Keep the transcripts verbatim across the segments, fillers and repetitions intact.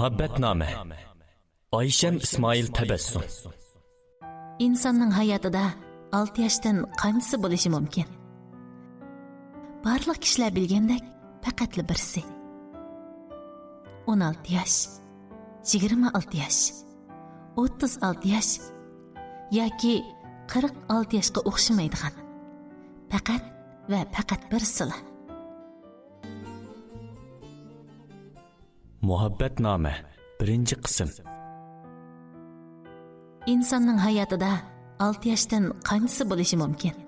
مۇھەببەتنامە. ئايشەم ئىسمائىل تەبەسسۇم. ئىنساننىڭ ھاياتىدا ئالتە ياشتىن قانچىسى بولۇشى مۇمكىن؟ بارلىق كىشىلەر بىلگەندەك، پەقەتلا بىرسى. ئون ئالتە ياش، يىگىرمە ئالتە ياش، ئوتتۇز ئالتە ياش ياكى قىرىق ئالتە ياشقا ئوخشىمايدىغان پەقەت ۋە پەقەت بىرسىلا. مۇھەببەتنامە، بىرىنچى قىسىم. ئىنساننىڭ ھاياتىدا ئالتە ياشتىن قانچىسى بولۇشى مۇمكىن؟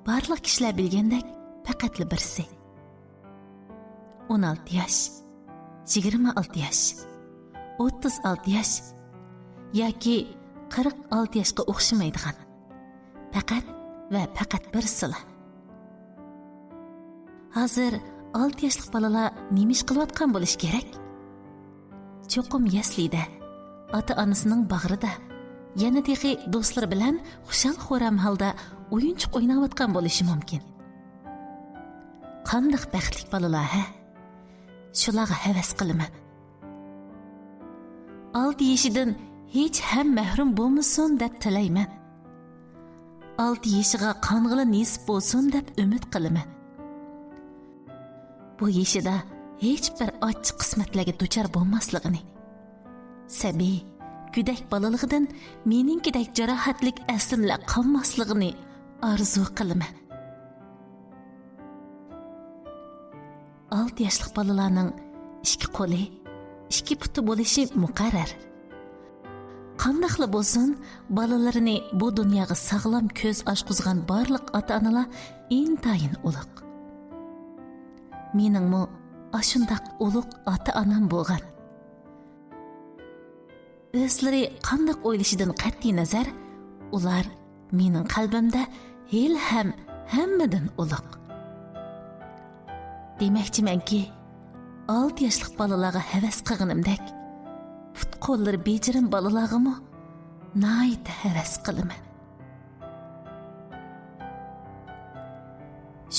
بارلىق كىشىلەر بىلگەندەك، پەقەتلا بىرسى. ئون ئالتە ياش، يىگىرمە ئالتە ياش، ئوتتۇز ئالتە ياش ياكى قىرىق ئالتە ياشقا ئوخشىمايدىغان پەقەت ۋە پەقەت بىرسىلا. ھازىر ئالتە ياشلىق بالىلار نېمە ئىش قىلىۋاتقان بولۇشى كېرەك؟ چوقۇم يەسلىدە، ئاتا-ئانىسىنىڭ باغرىدا، يەنە تېخى دوستلىرى بىلەن خۇشال-خۇرام ھالدا ئويۇنچۇق ئويناۋاتقان بولۇشى مۇمكىن. قانداق بەختلىك بالىلار، ھە؟ شۇلارغا ھەۋەس قىلىمەن. ئالتە يېشىدىن ھېچ ھەم مەھرۇم بولمىسۇن دەپ تىلەيمەن. ئالتە يېشىغا قانغىلى نېسىپ بولسۇن دەپ ئۈمىد قىلىمەن. بۇ يېشىدا ھېچ بىر ئاچچىق قىسمەتلەرگە دۇچار بولماسلىقىنى، سەبىي، گۆدەك بالىلىقىدىن مېنىڭكىدەك جاراھەتلىك ئەسلىمىلەر قالماسلىقىنى ئارزۇ قىلىمەن. ئالتە ياشلىق بالىلارنىڭ ئىككى قولى، ئىككى پۇتى بولۇشى مۇقەررەر. قانداقلا بولسۇن، بالىلىرىنى بۇ دۇنياغا ساغلام كۆز ئاچقۇزغان بارلىق ئاتا-ئانىلار ئىنتايىن ئۇلۇغ. مېنىڭمۇ ئاشۇنداق ئۇلۇغ ئاتا-ئانام بولغان. ئۆزلىرى قانداق ئويلىشىدىن قەتئىينەزەر، ئۇلار مېنىڭ قەلبىمدە ھېلىھەم ھەممىدىن ئۇلۇغ. دېمەكچىمەنكى، ئالتە ياشلىق بالىلارغا ھەۋەس قىلغىنىمدەك، پۇت-قوللىرى بېجىرىم بالىلارغىمۇ ناھايىتى ھەۋەس قىلىمەن.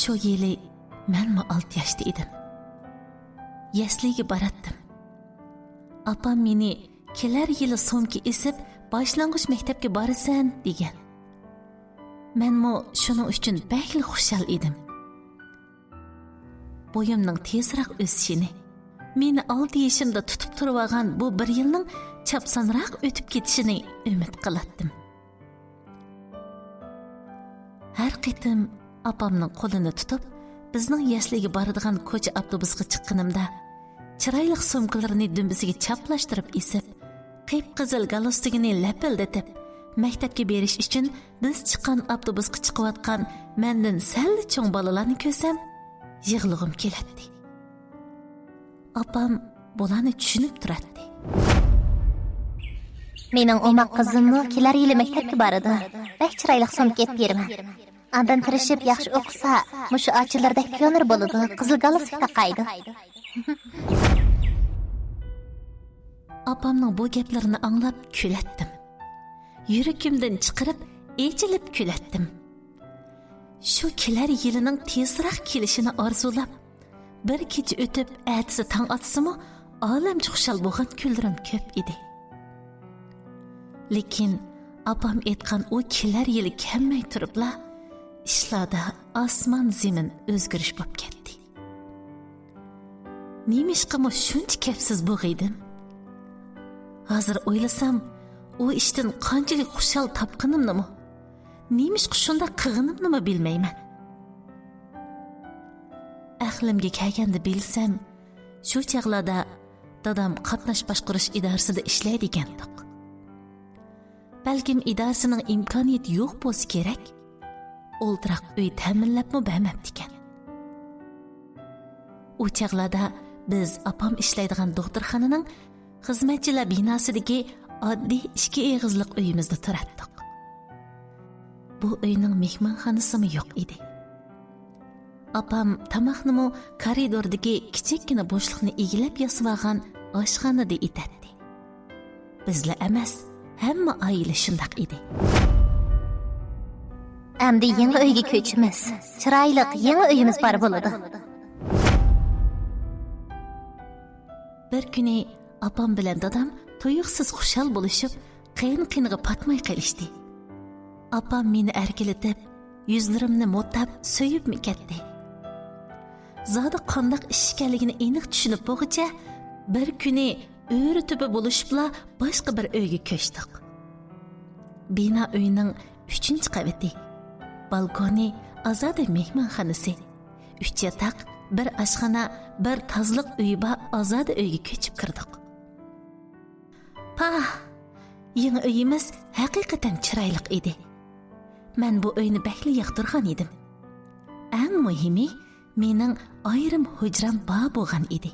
شۇ يىلى مەنمۇ ئالتە ياشتا ئىدىم. يەسلىگە باراتتىم. ئاپام مېنى كېلەر يىلى سومكا ئېسىپ، باشلانغۇچ مەكتەپكە بارىسەن، دېگەن. مەنمۇ شۇنىڭ ئۈچۈن بەكلا خۇشال ئىدىم. بويۇمنىڭ تېزراق ئۆسۈشىنى، مېنى ئالتە يېشىمدا تۇتۇپ تۇرۇۋالغان بۇ بىر يىلنىڭ چاپسانراق ئۆتۈپ كېتىشىنى ئۈمىد قىلاتتىم. ھەر قېتىم ئاپامنىڭ قولىنى تۇتۇپ، بىزنىڭ يەسلىگە بارىدىغان كوچا ئاپتوبۇسىغا چىققىنىمدا، چىرايلىق سومكىلىرىنى دۈمبىسىگە چاپلاشتۇرۇپ ئېسىپ، قىپقىزىل گالستۇكىنى لەپىلدىتىپ، مەكتەپكە بېرىش ئۈچۈن بىز چىققان ئاپتوبۇسقا چىقىۋاتقان مەندىن سەللا چوڭ بالىلارنى كۆرسەم، يىغلىغۇم كېلەتتى. ئاپام بۇلارنى چۈشىنىپ تۇراتتى. مېنىڭ ئوماق قىزىممۇ كېلەر يىلى مەكتەپكە بارىدۇ. بەك چىرايلىق سومكا ئېلىپ بېرىمەن. ئاندىن تىرىشىپ ياخشى ئوقۇسا، مۇشۇ ئاچىلىرىدەك پىيونېر بولىدۇ، قىزىل گالستۇك تاقايدۇ. ئاپامنىڭ بۇ گەپلىرىنى ئاڭلاپ كۈلەتتىم. يۈرىكىمدىن چىقىرىپ، ئېچىلىپ كۈلەتتىم. شۇ كېلەر يىلىنىڭ تېزراق كېلىشىنى ئارزۇلاپ، بىر كېچە ئۆتۈپ، ئەتىسى تاڭ ئاتسىمۇ، ئالەمچە خۇشال بولغان كۈنلىرىم كۆپ ئىدى. لېكىن ئاپام ئېيتقان ئۇ كېلەر يىلى كەلمەي تۇرۇپلا، ئىشلاردا ئاسمان-زېمىن ئۆزگىرىش بولۇپ كەتتى. نېمىشقىمۇ شۇنچە كەپسىز بولغىيدىم؟ ھازىر ئويلىسام، ئۇ ئىشتىن قانچىلىك خۇشال تاپقىنىمنىمۇ، نېمىشقا شۇنداق قىلغىنىمنىمۇ بىلمەيمەن. ئەقلىمگە كەلگەندە بىلسەم، شۇ چاغلاردا دادام قاتناش باشقۇرۇش ئىدارىسىدە ئىشلەيدىكەنتۇق. بەلكىم ئىدارىسىنىڭ ئىمكانىيىتى يوق بولسا كېرەك، ئولتۇراق ئۆي تەمىنلەپمۇ بەرمەپتىكەن. ئۇ چاغلاردا بىز ئاپام ئىشلەيدىغان دوختۇرخانىنىڭ خىزمەتچىلەر بىناسىدىكى ئاددىي ئىككى ئېغىزلىق ئۆيىمىزدە تۇراتتۇق. بۇ ئۆينىڭ مېھمانخانىسىمۇ يوق ئىدى. ئاپام تاماقنىمۇ كارىدوردىكى كىچىككىنە بوشلۇقنى ئىگىلەپ ياسىۋالغان ئاشخانىدا ئېتەتتى. بىزلا ئەمەس، ھەممە ئائىلە شۇنداق ئىدى. ئەمدى يېڭى ئۆيگە كۆچىمىز. چىرايلىق يېڭى ئۆيىمىز بار بولىدۇ. بىر كۈنى ئاپام بىلەن دادام تۇيۇقسىز خۇشال بولۇشۇپ، قېيىن-قېيىنغا پاتماي قېلىشتى. ئاپام مېنى ئەركىلىتىپ، يۈزلىرىمنى موتاپ سۆيۈپمۇ كەتتى. زادى قانداق ئىش ئىكەنلىكىنى ئېنىق چۈشىنىپ بولغۇچە، بىر كۈنى ئۆرە-تۆپە بولۇشۇپلا باشقا بىر ئۆيگە كۆچتۇق. بىنا ئۆينىڭ ئۈچىنچى قەۋىتى. بالكونى، ئازادە مېھمانخانىسى. ئۈچ ياتاق، بىر ئاشخانا، بىر تازىلىق ئۆيى بار ئازادە ئۆيگە كۆچۈپ كىردۇق. پاھ! يېڭى ئۆيىمىز ھەقىقەتەن چىرايلىق ئىدى. مەن بۇ ئۆينى بەكلا ياقتۇرغان ئىدىم. ئەڭ مۇھىمى، مېنىڭ ئايرىم ھۇجرام بار بولغان ئىدى.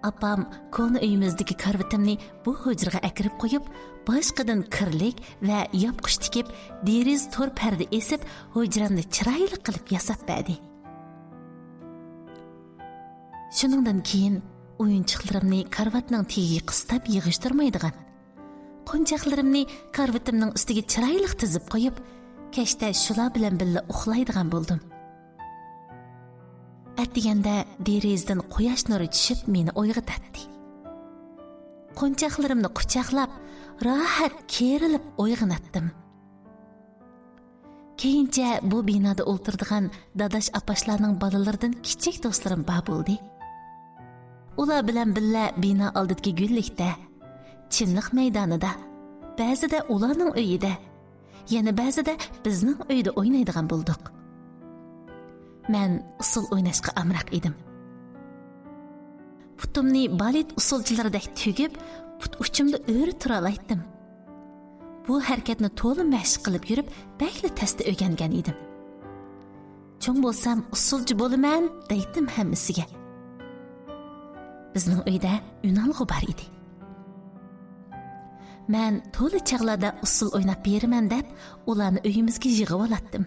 ئاپام كونا ئۆيىمىزدىكى كارىۋىتىمنى بۇ ھۇجرىغا ئەكىرىپ قويۇپ، باشقىدىن كىرلىك ۋە ياپقۇچ تىكىپ، دېرىزە تور پەردە ئېسىپ، ھۇجرامنى چىرايلىق قىلىپ ياساپ بەردى. شۇنىڭدىن كېيىن ئويۇنچۇقلىرىمنى كارىۋاتنىڭ تېگىگە قىستاپ يىغىشتۇرمايدىغان، قونچاقلىرىمنى كارىۋىتىمنىڭ ئۈستىگە چىرايلىق تىزىپ قويۇپ، كەچتە شۇلار بىلەن بىللە ئۇخلايدىغان بولدۇم. ئەتىگەندە دېرىزىدىن قۇياش نۇرى چۈشۈپ، مېنى ئويغىتاتتى. قونچاقلىرىمنى قۇچاقلاپ، راھەت كېرىلىپ ئويغىناتتىم. كېيىنچە بۇ بىنادا ئولتۇرىدىغان داداش-ئاپاشلارنىڭ بالىلىرىدىن كىچىك دوستلىرىم بار بولدى. ئۇلار بىلەن بىللە بىنا ئالدىدىكى گۈللۈكتە، چىملىق مەيدانىدا، بەزىدە ئۇلارنىڭ ئۆيىدە، يەنە بەزىدە بىزنىڭ ئۆيدە ئوينايدىغان بولدۇق. مەن ئۇسسۇل ئويناشقا ئامراق ئىدىم. پۇتۇمنى بالېت ئۇسسۇلچىلىرىدەك تۈگۈپ، پۇت ئۇچۇمدا ئۆرە تۇرالايتتىم. بۇ ھەرىكەتنى تولا مەشىق قىلىپ يۈرۈپ، بەكلا تەستە ئۆگەنگەن ئىدىم. چوڭ بولسام ئۇسسۇلچى بولىمەن دەيتتىم ھەممىسىگە. بىزنىڭ ئۆيدە ئۈنئالغۇ بار ئىدى. مەن تولا چاغلاردا ئۇسسۇل ئويناپ بېرىمەن دەپ، ئۇلارنى ئۆيىمىزگە يىغىۋالاتتىم.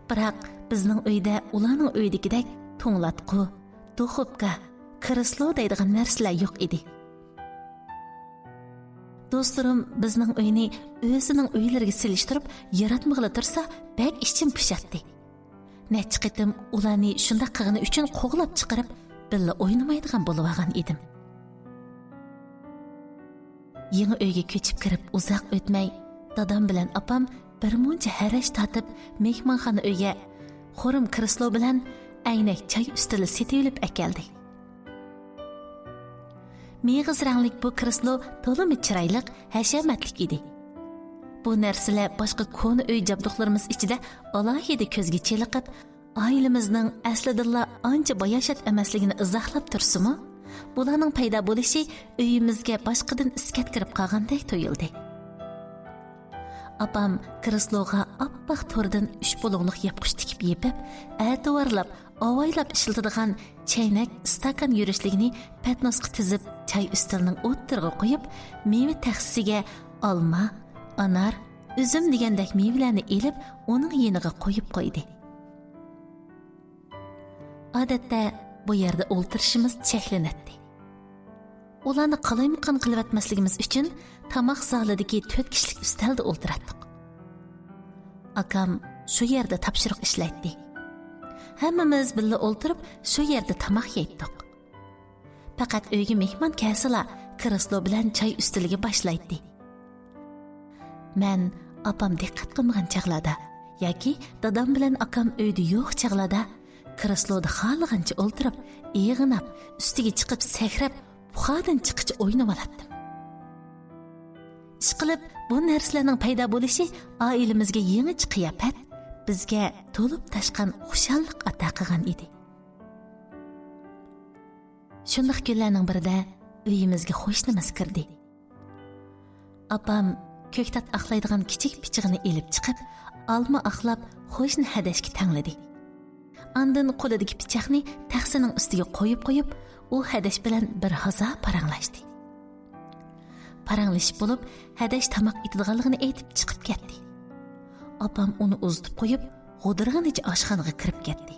بىراق بىزنىڭ ئۆيدە ئۇلارنىڭ ئۆيىدىكىدەك توڭلاتقۇ، دۇخوپكا، كرېسلو دەيدىغان نەرسىلەر يوق ئىدى. دوستلىرىم بىزنىڭ ئۆينى ئۆزىنىڭ ئۆيلىرىگە سېلىشتۇرۇپ ياراتمىغىلى تۇرسا، بەك ئىچىم پۇشاتتى. نەچچە قېتىم ئۇلارنى شۇنداق قىلغىنى ئۈچۈن قوغلاپ چىقىرىپ، بىللە ئوينىمايدىغان بولۇۋالغان ئىدىم. يېڭى ئۆيگە كۆچۈپ كىرىپ ئۇزاق ئۆتمەي، دادام بىلەن ئاپام بىر مۇنچە ھەرەج تارتىپ، مېھمانخانا ئۆيگە خۇرۇم كرېسلو بىلەن ئەينەك چاي ئۈستىلى سېتىۋېلىپ ئەكەلدى. مېغىز رەڭلىك بۇ كرېسلو تولىمۇ چىرايلىق، ھەشەمەتلىك ئىدى. بۇ نەرسىلەر باشقا كونا ئۆي جابدۇقلىرىمىز ئىچىدە ئالاھىدە كۆزگە چېلىقىپ، ئائىلىمىزنىڭ ئەسلىدىنلا ئانچە باياشات ئەمەسلىكىنى ئىزاھلاپ تۇرسىمۇ، بۇلارنىڭ پەيدا بولۇشى ئۆيىمىزگە باشقىدىن ئىسكەت كىرىپ قالغاندەك تۇيۇلدى. ئاپام كرېسلوغا ئاپئاق توردىن ئۈچ بۇلۇڭلۇق ياپقۇچ تىكىپ يېپىپ، ئەتىۋارلاپ، ئاۋايلاپ ئىشلىتىدىغان چەينەك، ئىستاكان يۈرۈشلۈكىنى پەتنۇسقا تىزىپ، چاي ئۈستىلىنىڭ ئوتتۇرىغا قويۇپ، مېۋە تەخسىسىگە ئالما، ئانار، ئۈزۈم دېگەندەك مېۋىلەرنى ئېلىپ، ئۇنىڭ يېنىغا قويۇپ قويدى. ئادەتتە بۇ يەردە ئولتۇرۇشىمىز چەكلىنەتتى. ئۇلارنى قالايمىقان قىلىۋەتمەسلىكىمىز ئۈچۈن تاماق زالىدىكى تۆت كىشىلىك ئۈستەلدە ئولتۇراتتۇق. ئاكام شۇ يەردە تاپشۇرۇق ئىشلەيتتى. ھەممىمىز بىللە ئولتۇرۇپ، شۇ يەردە تاماق يەيتتۇق. پەقەت ئۆيگە مېھمان كەلسىلا، كرېسلو بىلەن چاي ئۈستىلىگە باشلايتتى. مەن ئاپام دىققەت قىلمىغان چاغلاردا ياكى دادام بىلەن ئاكام ئۆيدە يوق چاغلاردا، كرېسلودا خالىغانچە ئولتۇرۇپ، ئېغىناپ، ئۈستىگە چىقىپ سەكرەپ، پۇخادىن چىققىچە ئوينىۋالاتتىم. ئىشقىلىپ، بۇ نەرسىلەرنىڭ پەيدا بولۇشى ئائىلىمىزگە يېڭىچە قىياپەت، بىزگە تولۇپ تاشقان خۇشاللىق ئاتا قىلغان ئىدى. شۇنداق كۈنلەرنىڭ بىرىدە ئۆيىمىزگە قوشنىمىز كىردى. ئاپام كۆكتات ئاقلايدىغان كىچىك پىچىقىنى ئېلىپ چىقىپ، ئالما ئاقلاپ، قوشنا ھەدەشكە تەڭلىدى. ئاندىن قولىدىكى پىچاقنى تەخسىنىڭ ئۈستىگە قويۇپ قويۇپ، ئۇ ھەدەش بىلەن بىر ھازا پاراڭلاشتى. پاراڭلىشىپ بولۇپ، ھەدەش تاماق ئېتىدىغانلىقىنى ئېيتىپ چىقىپ كەتتى. ئاپام ئۇنى ئۇزىتىپ قويۇپ، غودۇرغىنىچە ئاشخانىغا كىرىپ كەتتى.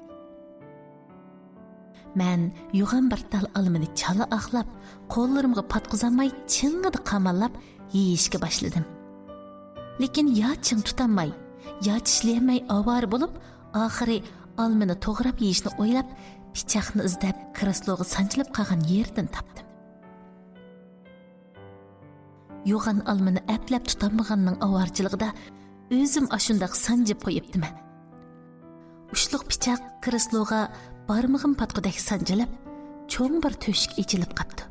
مەن يوغان بىر تال ئالمىنى چالا ئاقلاپ، قوللىرىمغا پاتقۇزالماي چىڭڭىدە قاماللاپ يېيىشكە باشلىدىم. لېكىن يا چىڭ تۇتالماي، يا چىشلىيەلمەي ئاۋارە بولۇپ، ئاخىرى ئالمىنى توغراپ يېيىشنى ئويلاپ، پىچاقنى ئىزدەپ، كرېسلوغا سانجىلىپ قالغان يېرىدىن تاپتىم. يوغان ئالمىنى ئەپلەپ تۇتالمىغاننىڭ ئاۋارىچىلىقىدا ئۆزۈم ئاشۇنداق سانجىپ قويۇپتىمەن. ئۇچلۇق پىچاق كرېسلوغا بارمىقىم پاتقۇدەك سانجىلىپ، چوڭ بىر تۆشۈك ئېچىلىپ قاپتۇ.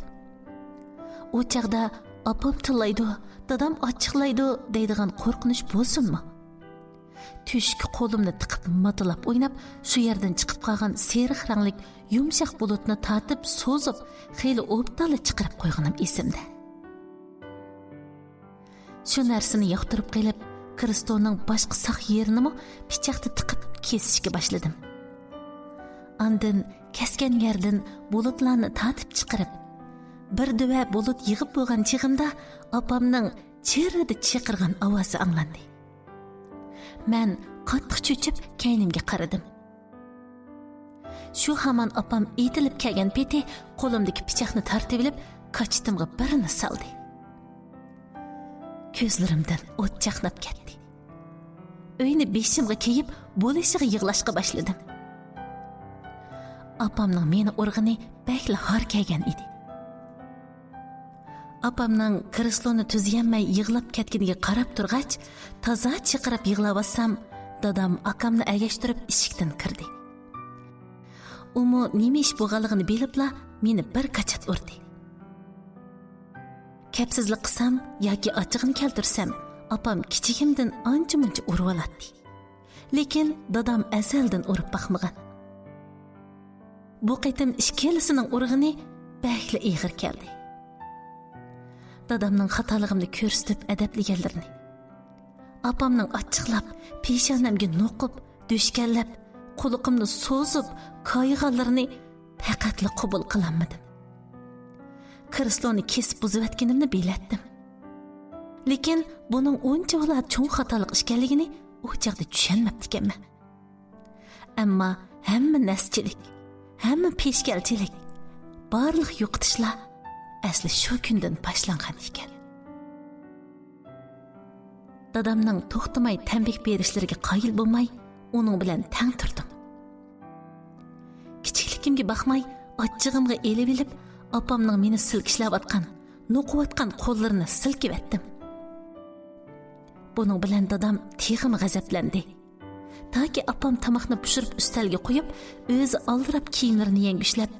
ئۇ چاغدا «ئاپام تىللايدۇ، دادام ئاچچىقلايدۇ» دەيدىغان قورقۇنچ بولسۇنمۇ؟ تۆشۈككە قولۇمنى تىقىپ ماتىلاپ ئويناپ، شۇ يەردىن چىقىپ قالغان سېرىق رەڭلىك يۇمشاق بۇلۇتنى تارتىپ سوزۇپ، خېلى ئوبدانلا چىقىرىپ قويغىنىم ئېسىمدە. شۇ نەرسىنى ياقتۇرۇپ قېلىپ، كرېستونىڭ باشقا ساق يېرىنىمۇ پىچاقتا تىقىپ كېسىشكە باشلىدىم. ئاندىن كەسكەن يەردىن بۇلۇتلارنى تارتىپ چىقىرىپ، بىر دۆۋە بۇلۇت يىغىپ بولغان چېغىمدا ئاپامنىڭ چىررىدە چىقىرغان ئاۋازى ئاڭلاندى. مەن قاتتىق چۆچۈپ كەينىمگە قارىدىم. شۇ ھامان ئاپام ئېتىلىپ كەلگەن پېتى قولۇمدىكى پىچاقنى تارتىۋېلىپ، كاچىتىمغا بىرنى سالدى. كۆزلىرىمدىن ئوت چاقناپ كەتتى. ئۆينى بېشىمغا كىيىپ، بولۇشىغا يىغلاشقا باشلىدىم. ئاپامنىڭ مېنى ئۇرغىنى بەكلا ھار كەلگەن ئىدى. ئاپامنىڭ كرېسلونى تۈزىيەلمەي يىغلاپ كەتكىنىگە قاراپ تۇرغاچ، تازا چىقىراپ يىغلاۋاتسام، دادام ئاكامنى ئەگەشتۈرۈپ ئىشىكتىن كىردى. ئۇمۇ نېمە ئىش بولغانلىقىنى بىلىپلا مېنى بىر كاچات ئۇردى. كەپسىزلىك قىلسام ياكى ئاچچىقىنى كەلتۈرسەم، ئاپام كىچىكىمدىن ئانچە-مۇنچە ئۇرۇۋالاتتى. لېكىن دادام ئەزەلدىن ئۇرۇپ باقمىغان. بۇ قېتىم ئىككىلىسىنىڭ ئۇرغىنى بەكلا ئېغىر كەلدى. دادامنىڭ خاتالىقىمنى كۆرسىتىپ ئەدەپلىگەنلىرىنى، ئاپامنىڭ ئاچچىقلاپ، پېشانەمگە نوقۇپ، دۆشكەنلەپ، قۇلىقىمنى سوزۇپ كايىغانلىرىنى پەقەتلا قوبۇل قىلالمىدىم. كرېسلونى كېسىپ بۇزۇۋەتكىنىمنى بىلەتتىم. لېكىن بۇنىڭ ئۇنچىۋالا چوڭ خاتالىق ئىكەنلىكىنى ئۇ چاغدا چۈشەنمەپتىكەنمەن. ئەمما ھەممە نەسچىلىك، ھەممە پېشكەلچىلىك، بارلىق يوقىتىشلار ئەسلى شۇ كۈندىن باشلانغان ئىكەن. دادامنىڭ توختىماي تەنبىھ بېرىشلىرىگە قايىل بولماي، ئۇنىڭ بىلەن تەڭ تۇردۇم. كىچىكلىكىمگە باقماي، ئاچچىقىمغا ئېلىۋېلىپ، ئاپامنىڭ مېنى سىلكىشلەۋاتقان، نوقۇۋاتقان قوللىرىنى سىلكىۋەتتىم. بۇنىڭ بىلەن دادام تېخىمۇ غەزەپلەندى. تاكى ئاپام تاماقنى پىشۇرۇپ ئۈستەلگە قويۇپ، ئۆزى ئالدىراپ كىيىملىرىنى يەڭگۈشلەپ،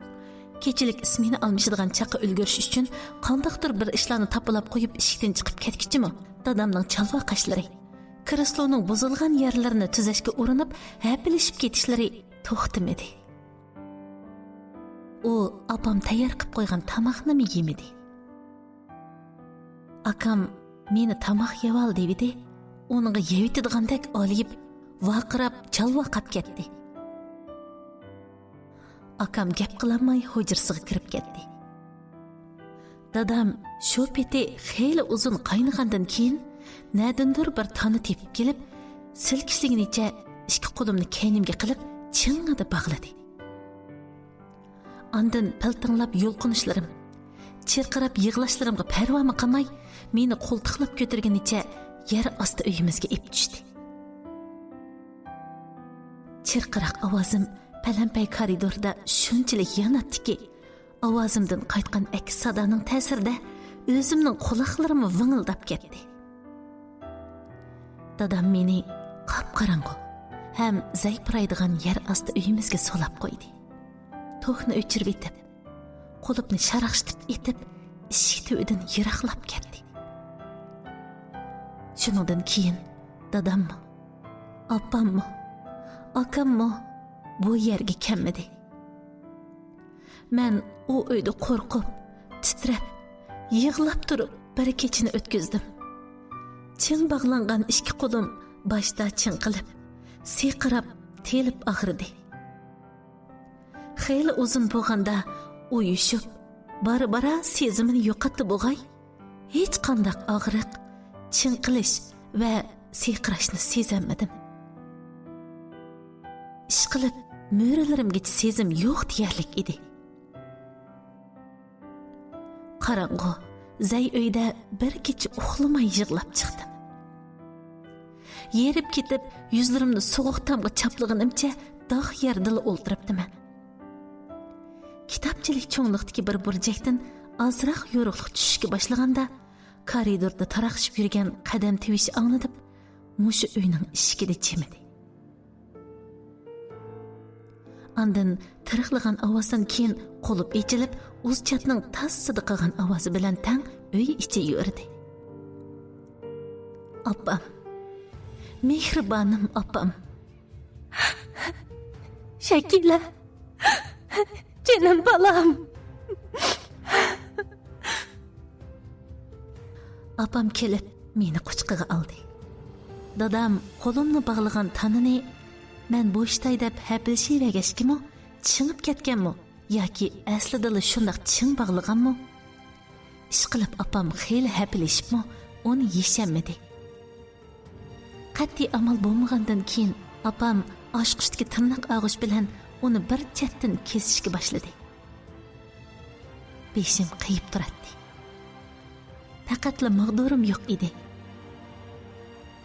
كېچىلىك ئىسمېنا ئالمىشىدىغان چاغقا ئۈلگۈرۈش ئۈچۈن قانداقتۇر بىر ئىشلارنى تاپىلاپ قويۇپ ئىشىكتىن چىقىپ كەتكۈچىمۇ، دادامنىڭ چالۋاق قاشلىرى، كرېسلونىڭ بۇزۇلغان يەرلىرىنى تۈزەشكە ئۇرۇنۇپ، ھەپىلىشىپ كېتىشلىرى توختىمىدى. ئۇ ئاپام تەييار قىلىپ قويغان تاماقنىمۇ يېمىدى. ئاكام مېنى تاماق يەۋال دېۋىدى، ئۇنىڭغا يەۋېتىدىغاندەك ئالىيىپ، ۋارقىراپ، چالۋاقاپ كەتتى. ئاكام گەپ قىلالماي ھۇجرىسىغا كىرىپ كەتتى. دادام شۇ پېتى خېلى ئۇزۇن قاينىغاندىن كېيىن، نەدىندۇر بىر تانا تېپىپ كېلىپ، سىلكىشلىگىنىچە ئىككى قولۇمنى كەينىمگە قىلىپ، چىڭڭىدە باغلىدى. ئاندىن پىلتىڭلاپ يۇلقۇنۇشلىرىم، چىرقىراپ يىغلاشلىرىمغا پەرۋامۇ قىلماي، مېنى قولتۇقلاپ كۆتۈرگىنىچە يەر ئاستى ئۆيىمىزگە ئېلىپ چۈشتى. چىرقىراق ئاۋازىم پەلەمپەي كارىدوردا شۇنچىلىك ياناتتىكى، ئاۋازىمدىن قايتقان ئەكس سادانىڭ تەسىرىدە ئۆزۈمنىڭ قۇلاقلىرىممۇ ۋىڭىلداپ كەتتى. دادام مېنى قاپقاراڭغۇ ھەم زەي پۇرايدىغان يەر ئاستى ئۆيىمىزگە سولاپ قويدى. توكنى ئۆچۈرۈۋېتىپ، قۇلۇپنى شاراقشىتىپ ئېتىپ، ئىشىك تۈۋىدىن يىراقلاپ كەتتى. شۇنىڭدىن كېيىن داداممۇ، ئاپاممۇ، ئاكاممۇ بۇ يەرگە كەلمىدى. مەن ئۇ ئۆيدە قورقۇپ، تىترەپ، يىغلاپ تۇرۇپ بىر كېچىنى ئۆتكۈزدۈم. چىڭ باغلانغان ئىككى قولۇم باشتا چىڭقىلىپ، سىرقىراپ، تېلىپ ئاغرىدى. خېلى ئۇزۇن بولغاندا ئۇ يۇشۇپ، بارا-بارا سېزىمىنى يوقاتتى بولغاي، ھېچقانداق ئاغرىق، چىڭقىلىش ۋە سىرقىراشنى سېزەلمىدىم. ئىشقىلىپ، مۈرىلىرىمگىچە سېزىم يوق دېيەرلىك ئىدى. قاراڭغۇ، زەي ئۆيدە بىر كېچە ئۇخلىماي يىغلاپ چىقتىم. ھېرىپ كېتىپ، يۈزلىرىمنى سوغۇق تامغا چاپلىغىنىمچە داغ يەردىلا ئولتۇرۇپتىمەن. كىتابچىلىك چوڭلۇقتىكى بىر بۇرجەكتىن ئازراق يورۇقلۇق چۈشۈشكە باشلىغاندا، كارىدوردا تاراقشىپ يۈرگەن قەدەم تىۋىشى ئاڭلىنىپ، مۇشۇ ئۆينىڭ ئىشىكىدە جىمىدى. ئاندىن تىرىقلىغان ئاۋازدىن كېيىن قۇلۇپ ئېچىلىپ، ئۇزچاتنىڭ تاسسىدە قىلغان ئاۋازى بىلەن تەڭ ئۆي ئىچى يورۇدى. ئاپام، مېھرىبانىم ئاپام. شەكىلە، جېنىم بالام. ئاپام كېلىپ، مېنى قۇچىقىغا ئالدى. دادام قولۇمنى باغلىغان تانىنى مەن بوشىتاي دەپ ھەپىلىشىۋەرگەچكىمۇ، چىڭىپ كەتكەنمۇ ياكى ئەسلىدىلا شۇنداق چىڭ باغلىغانمۇ؟ ئىشقىلىپ ئاپام خېلى ھەپىلىشىپمۇ، ئۇنى يېشەلمىدى. قەتئىي ئامال بولمىغاندىن كېيىن، ئاپام ئاچقۇچتىكى تىرناق ئاغۇچ بىلەن ئۇنى بىر چەتتىن كېسىشكە باشلىدى. بېشىم قېيىپ تۇراتتى. پەقەتلا ماغدۇرۇم يوق ئىدى.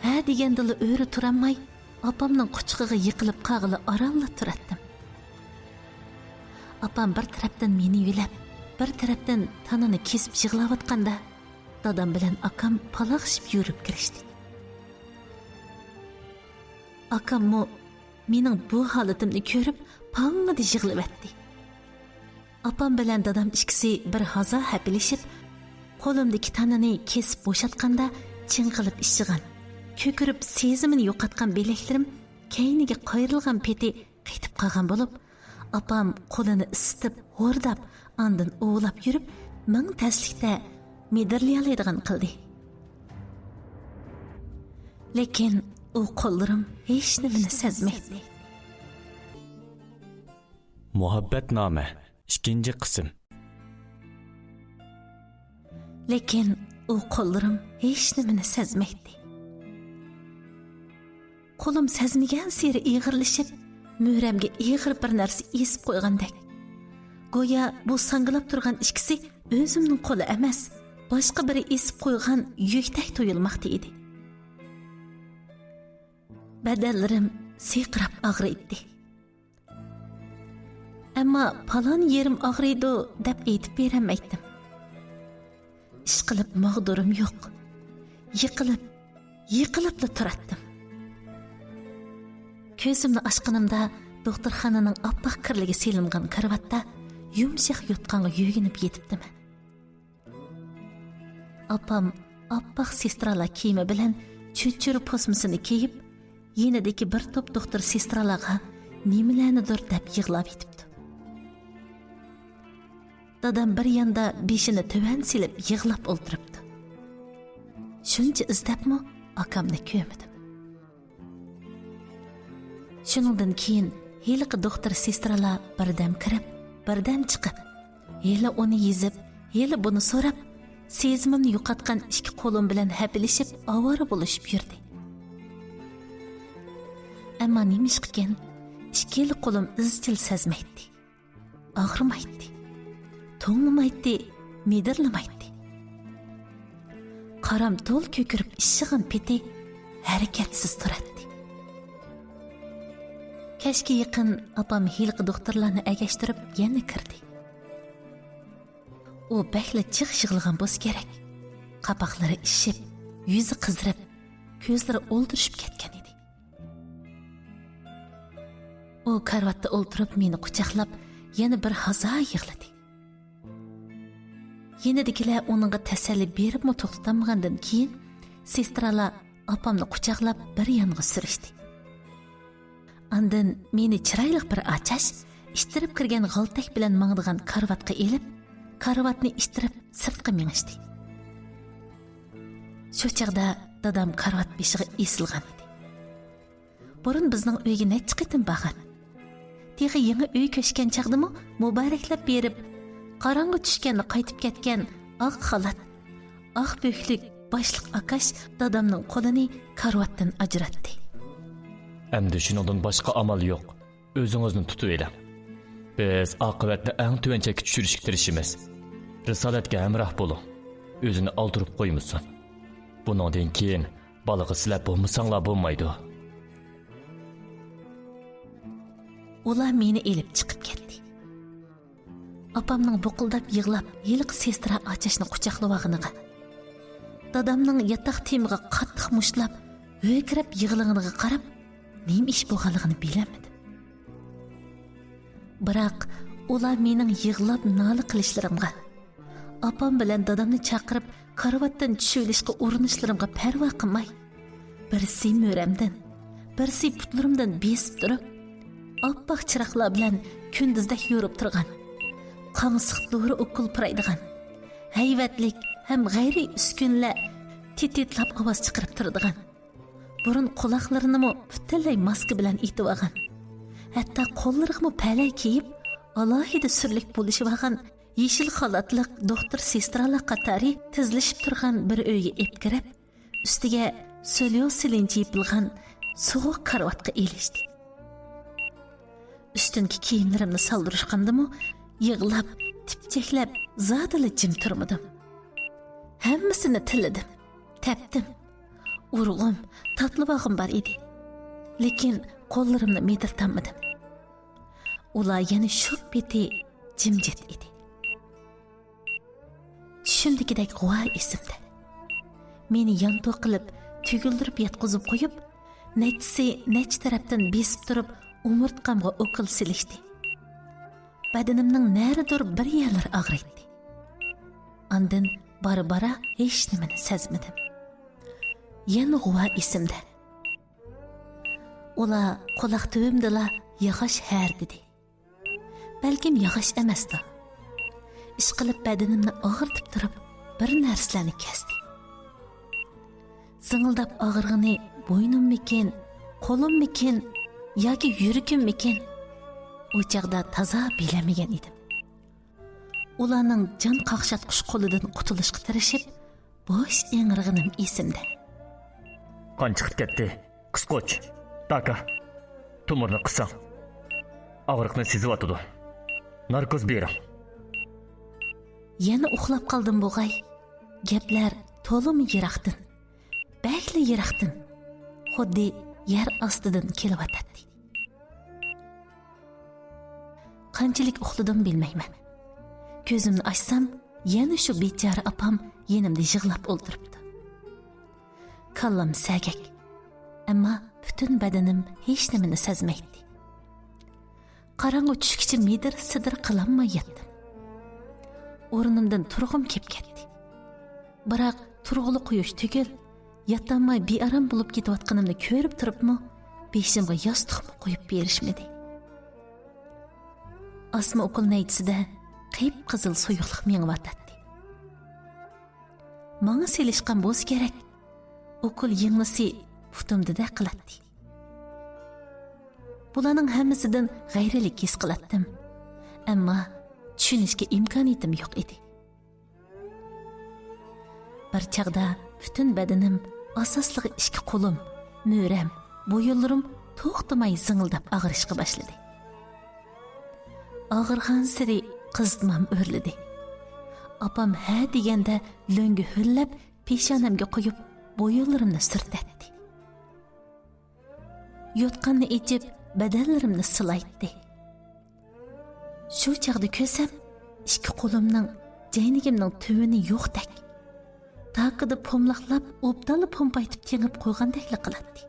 ھە دېگەندىلا ئۆرە تۇرالماي، ئاپامنىڭ قۇچىقىغا يىقىلىپ قالغىلى ئارانلا تۇراتتىم. ئاپام بىر تەرەپتىن مېنى يۆلەپ، بىر تەرەپتىن تانىنى كېسىپ يىغلاۋاتقاندا، دادام بىلەن ئاكام پالاقشىپ يۈگۈرۈپ كىرىشتى. ئاكاممۇ مېنىڭ بۇ ھالىتىمنى كۆرۈپ، پاڭڭىدە يىغلىۋەتتى. ئاپام بىلەن دادام ئىككىسى بىر ھازا ھەپىلىشىپ، قولۇمدىكى تانىنى كېسىپ بوشاتقاندا، چىڭقىلىپ ئىششىغان، كۆكىرىپ سېزىمىنى يوقاتقان بىلەكلىرىم كەينىگە قايرىلغان پېتى قېتىپ قالغان بولۇپ، ئاپام قولىنى ئىسسىتىپ، ھورداپ، ئاندىن ئۇۋىلاپ يۈرۈپ، مىڭ تەسلىكتە مىدىرلىيالايدىغان قىلدى. لېكىن ئۇ قوللىرىم ھېچنېمىنى سەزمەيتتى. مۇھەببەتنامە، ئىككىنچى قىسىم. لېكىن ئۇ قوللىرىم ھېچنېمىنى سەزمەيتتى. قولۇم سەزمىگەنسېرى ئېغىرلىشىپ، مۈرەمگە ئېغىر بىر نەرسە ئېسىپ قويغاندەك. گويا بۇ ساڭگىلاپ تۇرغان ئىككىسى ئۆزۈمنىڭ قولى ئەمەس، باشقا بىرى ئېسىپ قويغان يۈكتەك تۇيۇلماقتا ئىدى. بەدەنلىرىم سىرقىراپ ئاغرىيتتى. ئەمما پالان يېرىم ئاغرىيدۇ دەپ ئېيتىپ بېرەلمەيتتىم. ئىشقىلىپ ماغدۇرۇم يوق. يىقىلىپ، يىقىلىپلا تۇراتتىم. كۆزۈمنى ئاچقىنىمدا دوختۇرخانىنىڭ ئاپئاق كىرلىكى سېلىنغان كارىۋاتتا يۇمشاق يوتقانغا يۆگىنىپ يېتىپتىمەن. ئاپام ئاپئاق سېسترالار كىيىمى بىلەن چۆچۈرە پوسمىسىنى كىيىپ، يېنىدىكى بىر توپ دوختۇر سېسترالارغا نېمىلەرنىدۇر دەپ يىغلاۋېتىپتۇ. دادام بىر ياندا بېشىنى تۆۋەن سېلىپ يىغلاپ ئولتۇرۇپتۇ. شۇنچە ئىزدەپمۇ ئاكامنى كۆرمىدىم. شۇنىڭدىن كېيىن ھېلىقى دوختۇر سېسترالار بىردەم كىرىپ، بىردەم چىقىپ، ھېلى ئۇنى يېزىپ، ھېلى بۇنى سوراپ، سېزىمىمنى يوقاتقان ئىككى قولۇم بىلەن ھەپىلىشىپ، ئاۋارە بولۇشۇپ يۈردى. ئەمما نېمىشقىكىن، ئىككىلا قولۇم ئىزچىل سەزمەيتتى. ئاغرىمايتتى، توڭلىمايتتى، مىدىرلىمايتتى. قارام تول كۆكىرىپ ئىششىغان پېتى ھەرىكەتسىز تۇراتتى. كەچكە يېقىن ئاپام ھېلىقى دوختۇرلارنى ئەگەشتۈرۈپ يەنە كىردى. ئۇ بەكلا جىق يىغلىغان بولسا كېرەك. قاپاقلىرى ئىششىپ، يۈزى قىزىرىپ، كۆزلىرى ئولتۇرۇشۇپ كەتكەن ئىدى. ئۇ كارىۋاتتا ئولتۇرۇپ مېنى قۇچاقلاپ، يەنە بىر ھازا يىغلىدى. يېنىدىكىلەر ئۇنىڭغا تەسەللى بېرىپمۇ توختىتالمىغاندىن كېيىن، سېسترالار ئاپامنى قۇچاقلاپ بىر يانغا سۈرۈشتى. ئاندىن مېنى چىرايلىق بىر ئاچاش ئىتتىرىپ كىرگەن غالتەك بىلەن ماڭىدىغان كارىۋاتقا ئېلىپ، كارىۋاتنى ئىتتىرىپ سىرتقا مېڭىشتى. شۇ چاغدا دادام كارىۋات بېشىغا ئېسىلغان ئىدى. بۇرۇن بىزنىڭ ئۆيگە نەچچە قېتىم بارغان. تېخى يېڭى ئۆي كۆچكەن چاغدىمۇ مۇبارەكلەپ بېرىپ، قاراڭغۇ چۈشكەندە قايتىپ كەتكەن ئاق خالات، ئاق بۆكلۈك باشلىق ئاكاش دادامنىڭ قولىنى كارىۋاتتىن ئاجراتتى. ئەمدى شۇنىڭدىن باشقا ئامال يوق. ئۆزىڭىزنى تۇتۇۋېلىڭ. بىز ئاقىۋەتنى ئەڭ تۆۋەن چەككە چۈشۈرۈشكە تىرىشىمىز. رىسالەتكە ھەمراھ بولۇڭ. ئۆزىنى ئالدۇرۇپ قويمىسۇن. بۇنىڭدىن كېيىن بالىغا سىلەر بولمىساڭلار بولمايدۇ. ئۇلار مېنى ئېلىپ چىقىپ كەتتى. ئاپامنىڭ بۇقۇلداپ يىغلاپ، ھېلىقى سېسترا ئاچاشنى قۇچاقلىۋالغىنىغا، دادامنىڭ ياتاق تېمىغا قاتتىق مۇشتلاپ، ھۆركىرەپ يىغلىغىنىغا قاراپ، نېمە ئىش بولغانلىقىنى بىلەلمىدىم. بىراق، ئۇلار مېنىڭ يىغلاپ نالە قىلىشلىرىمغا، ئاپام بىلەن دادامنى چاقىرىپ، كارىۋاتتىن چۈشۈۋېلىشقا ئۇرۇنۇشلىرىمغا پەرۋا قىلماي، بىرسى مۈرەمدىن، بىرسى پۇتلىرىمدىن بېسىپ تۇرۇپ، ئاپئاق چىراغلار بىلەن كۈندۈزدەك يورۇپ تۇرغان، قاڭسىق دورا ئوكۇل پۇرايدىغان، ھەيۋەتلىك ھەم غەيرىي ئۈسكۈنىلەر تىتىتلاپ ئاۋاز چىقىرىپ تۇرىدىغان، بۇرۇن قۇلاقلىرىنىمۇ پۈتۈنلەي ماسكا بىلەن ئېتىۋالغان، ھەتتا قوللىرىغىمۇ پەلە كىيىپ، ئالاھىدە سۈرلۈك بولۇشۇۋالغان يېشىل خالاتلىق دوختۇر سېسترالار قاتارى تىزلىشىپ تۇرغان بىر ئۆيگە ئېلىپ كىرىپ، ئۈستىگە سوليوسىلىنچە يېپىلغان سوغۇق كارىۋاتقا ئېلىشتى. ئۈستۈنكى كىيىملىرىمنى سالدۇرۇشقاندىمۇ يىغلاپ، تىپچەكلەپ، زادىلا جىم تۇرمىدىم. ھەممىسىنى تىللىدىم، تەپتىم. ئۇرغۇم، تاتلىۋالغۇم بار ئىدى. لېكىن قوللىرىمنى مىدىرتالمىدىم. ئۇلار يەنە شۇ پېتى جىمجىت ئىدى. چۈشۈمدىكىدەك غۇۋا ئېسىمدە. مېنى يانتۇ قىلىپ، تۈگۈلدۈرۈپ ياتقۇزۇپ قويۇپ، نەچچىسى نەچچە تەرەپتىن بېسىپ تۇرۇپ، ئومۇرتقامغا ئوكۇل سېلىشتى. بەدىنىمنىڭ نەدىدۇر بىر يەرلىرى ئاغرىيتتى. ئاندىن بارا-بارا ھېچنېمىنى سەزمىدىم. يەنە غۇۋا ئېسىمدە. ئۇلار قۇلاق تۈۋىمدىلا ياغاچ ھەردىدى. بەلكىم ياغاچ ئەمەستۇ. ئىشقىلىپ بەدىنىمنى ئاغرىتىپ تۇرۇپ بىر نەرسىلەرنى كەستى. زىڭىلداپ ئاغرىغىنى بوينۇممىكىن، قولۇممىكىن ياكى يۈرىكىممىكىن؟ ئۇ چاغدا تازا بىلەلمىگەن ئىدىم. ئۇلارنىڭ جان قاقشاتقۇچ قولىدىن قۇتۇلۇشقا تىرىشىپ، بوش ئىڭرىغىنىم ئېسىمدە. قان چىقىپ كەتتى. قىسقۇچ. داكا. تومۇرنى قىسساڭ. ئاغرىقنى سېزىۋاتىدۇ. ناركوز بېرىڭ. يەنە ئۇخلاپ قالدىم بوغاي. گەپلەر تولىمۇ يىراقتىن، بەكلا يىراقتىن، خۇددى يەر ئاستىدىن كېلىۋاتاتتى. قانچىلىك ئۇخلىدىم بىلمەيمەن. كۆزۈمنى ئاچسام، يەنە شۇ بىچارە ئاپام يېنىمدا يىغلاپ ئولتۇرۇپتۇ. كاللام سەگەك، ئەمما پۈتۈن بەدىنىم ھېچنېمىنى سەزمەيتتى. قاراڭغۇ چۈشكىچە مىدىر-سىدىر قىلالماي ياتتىم. ئورنۇمدىن تۇرغۇم كېلىپ كەتتى. بىراق تۇرغىلى قويۇش تۈگۈل، ياتالماي بىئارام بولۇپ كېتىۋاتقىنىمنى كۆرۈپ تۇرۇپمۇ، بېشىمغا ياستۇقمۇ قويۇپ بېرىشمىدى. ئاسما ئوكۇل نەيچىسىدە قىپقىزىل سۇيۇقلۇق مېڭىۋاتاتتى. ماڭا سېلىشقان بولسا كېرەك، ئوكۇل يىڭنىسى پۇتۇمدىدەك قىلاتتى. بۇلارنىڭ ھەممىسىدىن غەيرىيلىك ھېس قىلاتتىم. ئەمما چۈشىنىشكە ئىمكانىيىتىم يوق ئىدى. بىر چاغدا پۈتۈن بەدىنىم، ئاساسلىقى ئىككى قولۇم، مۈرەم، بويۇنلىرىم توختىماي زىڭىلداپ ئاغرىشقا باشلىدى. ئاغرىغانسېرى قىزىتمام ئۆرلىدى. ئاپام ھە دېگەندە لۆڭگە ھۆللەپ پېشانەمگە قويۇپ، بويۇنلىرىمنى سۈرتەتتى. يوتقاننى ئېچىپ، بەدەنلىرىمنى سىلايتتى. شۇ چاغدا كۆرسەم، ئىككى قولۇمنىڭ جەينىكىمنىڭ تۈۋىنى يوقتەك، داكىدا پوملاقلاپ، ئوبدانلا پومپايتىپ تېڭىپ قويغاندەكلا قىلاتتى.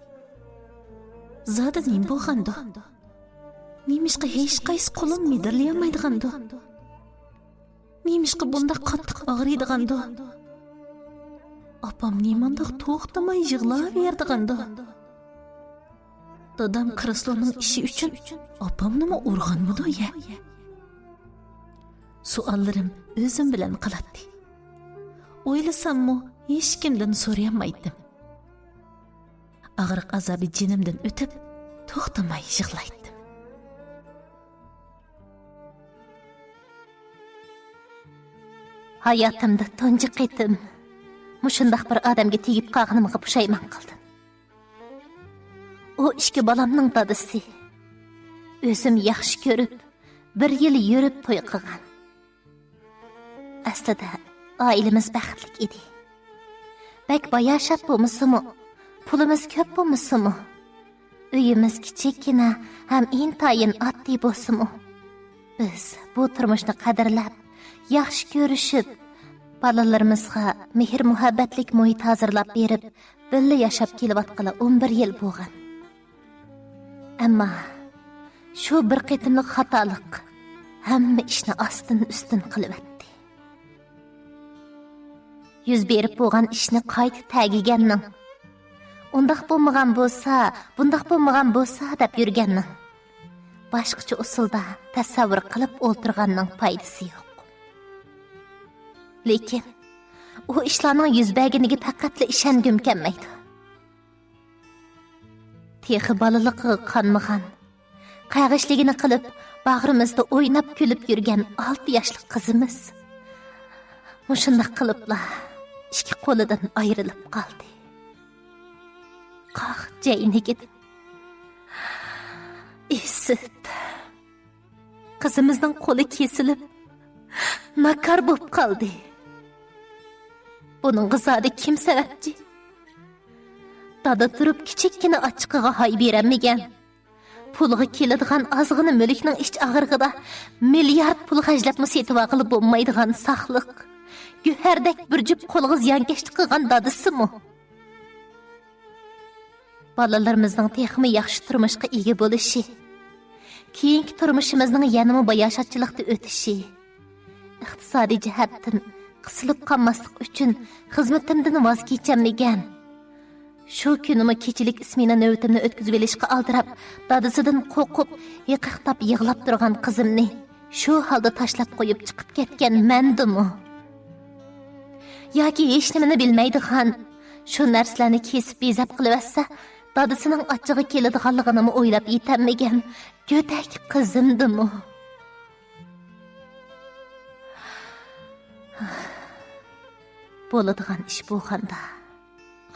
زادى نېمە بولغاندۇ؟ نېمىشقا ھېچقايسى قولۇم مىدىرلىيالمايدىغاندۇ؟ نېمىشقا بۇنداق قاتتىق ئاغرىيدىغاندۇ؟ ئاپام نېمانداق توختىماي يىغلاۋېرىدىغاندۇ؟ دادام كرېسلونىڭ ئىشى ئۈچۈن ئاپامنىمۇ ئۇرغانمىدۇ يە؟ سوئاللىرىم ئۆزۈم بىلەن قالاتتى. ئويلىساممۇ، ھېچكىمدىن سورىيالمايتتىم. ئاغرىق ئازابى جېنىمدىن ئۆتۈپ، توختىماي يىغلايتتىم. ھاياتىمدا تۇنجى قېتىم مۇشۇنداق بىر ئادەمگە تېگىپ قالغىنىمغا پۇشايمان قىلدىم. ئۇ ئىككى بالامنىڭ دادىسى. ئۆزۈم ياخشى كۆرۈپ، بىر يىل يۈرۈپ توي قىلغان. ئەسلىدە ئائىلىمىز بەختلىك ئىدى. بەك باياشات بولمىسىمۇ، پۇلىمىز كۆپ بولمىسىمۇ، ئۆيىمىز كىچىككىنە ھەم ئىنتايىن ئاددىي بولسىمۇ، بىز بۇ تۇرمۇشنى قەدىرلەپ، ياخشى كۆرۈشۈپ، بالىلىرىمىزغا مېھىر-مۇھەببەتلىك مۇھىت ھازىرلاپ بېرىپ، بىللە ياشاپ كېلىۋاتقىلى ئون بىر يىل بولغان. ئەمما شۇ بىر قېتىملىق خاتالىق ھەممە ئىشنى ئاستىن-ئۈستۈن قىلىۋەتتى. يۈز بېرىپ بولغان ئىشنى قايتا تەگىگەننىڭ، ئۇنداق بولمىغان بولسا، بۇنداق بولمىغان بولسا دەپ يۈرگەننىڭ، باشقىچە ئۇسۇلدا تەسەۋۋۇر قىلىپ ئولتۇرغاننىڭ پايدىسى يوق. لېكىن ئۇ ئىشلارنىڭ يۈز بەرگىنىگە پەقەتلا ئىشەنگۈم كەلمەيدۇ. تېخى بالىلىقىغا قانمىغان، قەغىشلىكىنى قىلىپ، باغرىمىزدا ئويناپ كۈلۈپ يۈرگەن ئالتە ياشلىق قىزىمىز مۇشۇنداق قىلىپلا ئىككى قولىدىن ئايرىلىپ قالدى. قاق جەينىكىدىن ئىسسىت. قىزىمىزنىڭ قولى كېسىلىپ، ناكار بولۇپ قالدى. بۇنىڭغا زادى كىم سەۋەبچى؟ دادا تۇرۇپ كىچىككىنە ئاچچىقىغا ھاي بېرەلمىگەن. پۇلغا كېلىدىغان ئازغىنا مۈلۈكنىڭ ئىچ ئاغرىقىدا مىليارد پۇل خەجلەپمۇ سېتىۋالغىلى بولمايدىغان ساقلىق. گۆھەردەك بىر جۈپ قولغا زىيانكەشلىك قىلغان دادىسىمۇ؟ بالىلىرىمىزنىڭ تېخىمۇ ياخشى تۇرمۇشقا ئىگە بولۇشى، كېيىنكى تۇرمۇشىمىزنىڭ يەنىمۇ باياشاتچىلىقتا ئۆتۈشى، ئىقتىسادىي جەھەتتىن قىسىلىپ قالماسلىق ئۈچۈن خىزمىتىمدىن ۋاز كېچەلمىگەن. شۇ كۈنىمۇ كېچىلىك ئىسمېنا نۆۋىتىمنى ئۆتكۈزۈۋېلىشقا ئالدىراپ، دادىسىدىن قورقۇپ، ھېقىقتاپ يىغلاپ تۇرغان قىزىمنى شۇ ھالدا تاشلاپ قويۇپ چىقىپ كەتكەن مەندىمۇ؟ ياكى ھېچنېمىنى بىلمەيدىغان، شۇ نەرسىلەرنى كېسىپ بېزەپ قىلىۋەتسە، دادىسىنىڭ ئاچچىقى كېلىدىغانلىقىنىمۇ ئويلاپ يېتەلمىگەن گۆدەك قىزىمدىمۇ؟ بولىدىغان ئىش بولغاندا،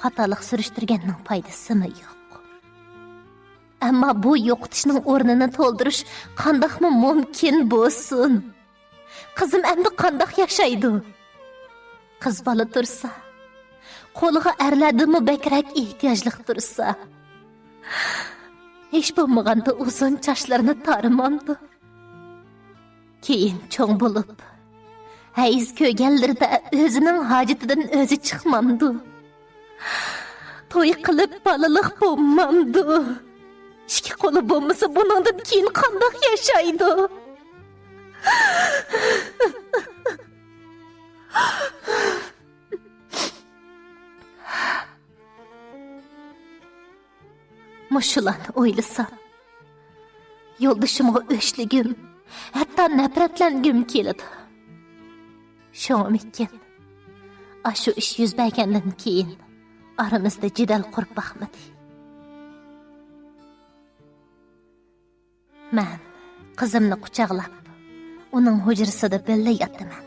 خاتالىق سۈرۈشتۈرگەننىڭ پايدىسىمۇ يوق. ئەمما بۇ يوقىتىشنىڭ ئورنىنى تولدۇرۇش قانداقمۇ مۇمكىن بولسۇن؟ قىزىم ئەمدى قانداق ياشايدۇ؟ قىز بالا تۇرسا، قولىغا ئەرلەردىنمۇ بەكرەك ئېھتىياجلىق تۇرسا، ھېچ بولمىغاندا ئۇزۇن چاچلىرىنى تارىمامدۇ؟ كېيىن چوڭ بولۇپ، ھەيز كۆرگەنلىرىدە ئۆزىنىڭ ھاجىتىدىن ئۆزى چىقمامدۇ؟ توي قىلىپ بالىلىق بولمامدۇ؟ ئىككى قولى بولمىسا بۇنىڭدىن كېيىن قانداق ياشايدۇ؟ مۇشۇلارنى ئويلىسام، يولدىشىمغا ئۆچلىگۈم، ھەتتا نەپرەتلەنگۈم كېلىدۇ. شۇڭىمىكىن، ئاشۇ ئىش يۈز بەرگەندىن كېيىن ئارىمىزدا جېدەل قۇرۇپ باقمىدى. مەن قىزىمنى قۇچاقلاپ، ئۇنىڭ ھۇجرىسىدا بىللە ياتىمەن.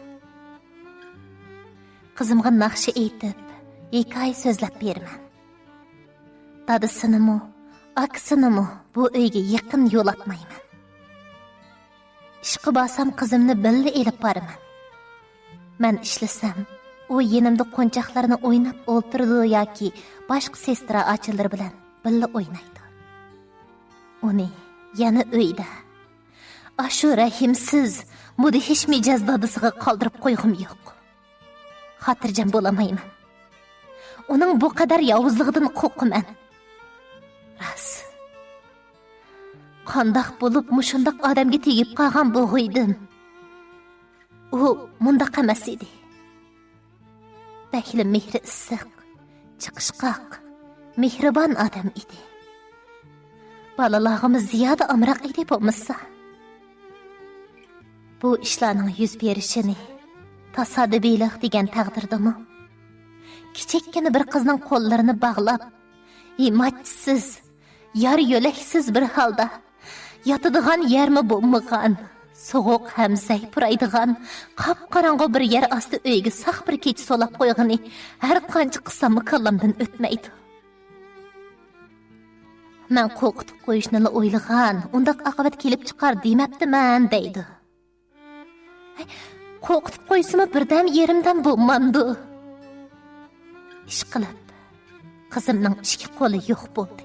قىزىمغا ناخشا ئېيتىپ، ھېكايە سۆزلەپ بېرىمەن. دادىسىنىمۇ، ئاكىسىنىمۇ بۇ ئۆيگە يېقىن يولاتمايمەن. ئىشقا بارسام، قىزىمنى بىللە ئېلىپ بارىمەن. مەن ئىشلىسەم، ئۇ يېنىمدا قونچاقلارنى ئويناپ ئولتۇرىدۇ ياكى باشقا سېسترا ئاچىلىرى بىلەن بىللە ئوينايدۇ. ئۇنى يەنە ئۆيدە، ئاشۇ رەھىمسىز، مۇدھىش مىجەز دادىسىغا قالدۇرۇپ قويغۇم يوق. خاتىرجەم بولالمايمەن. ئۇنىڭ بۇ قەدەر ياۋۇزلۇقىدىن قورقىمەن. راست. قانداق بولۇپ مۇشۇنداق ئادەمگە تېگىپ قالغان بولغىيدىم؟ ئۇ مۇنداق ئەمەس ئىدى. بەكلا مېھرى ئىسسىق، چىقىشقاق، مېھرىبان ئادەم ئىدى. بالىلارغىمۇ زىيادە ئامراق ئىدى بولمىسا. بۇ ئىشلارنىڭ يۈز بېرىشىنى تاسادىپىيلىق دېگەن تەقدىردىمۇ، كىچىككىنە بىر قىزنىڭ قوللىرىنى باغلاپ، ھىمايىتىسىز، يار يۆلەكسىز بىر ھالدا، ياتىدىغان يەرمۇ بولمىغان، سوغۇق ھەم زەي پۇرايدىغان قاپقاراڭغۇ بىر يەر ئاستى ئۆيگە ساق بىر كېچە سولاپ قويغىنى ھەر قانچە قىلساممۇ كاللامدىن ئۆتمەيدۇ. مەن قورقۇتۇپ قويۇشنىلا ئويلىغان، ئۇنداق ئاقىۋەت كېلىپ چىقار دېمەپتىمەن، دەيدۇ. قورقۇتۇپ قويسىمۇ بىردەم يېرىمدەم بولمامدۇ؟ ئىشقىلىپ، قىزىمنىڭ ئىككى قولى يوق بولدى.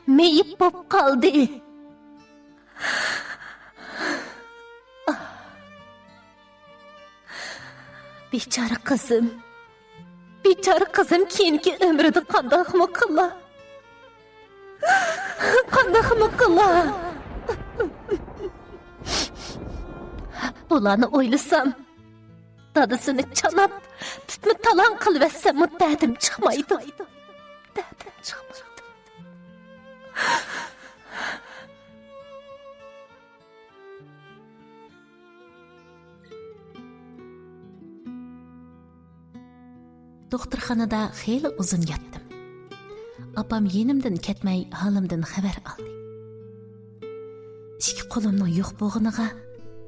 مېيىپ بولۇپ قالدى. بىچارە قىزىم. بىچارە قىزىم كېيىنكى ئۆمرىدە قانداقمۇ قىلا؟ قانداقمۇ قىلا؟ بۇلارنى ئويلىسام، دادىسىنى چاناپ، تىتما-تالاڭ قىلىۋەتسەممۇ دەردىم چىقمايدۇ. دەردىم چىقمايدۇ. دوختۇرخانىدا خېلى ئۇزۇن ياتتىم. ئاپام يېنىمدىن كەتمەي، ھالىمدىن خەۋەر ئالدى. ئىككى قولۇمنىڭ يوق بولغىنىغا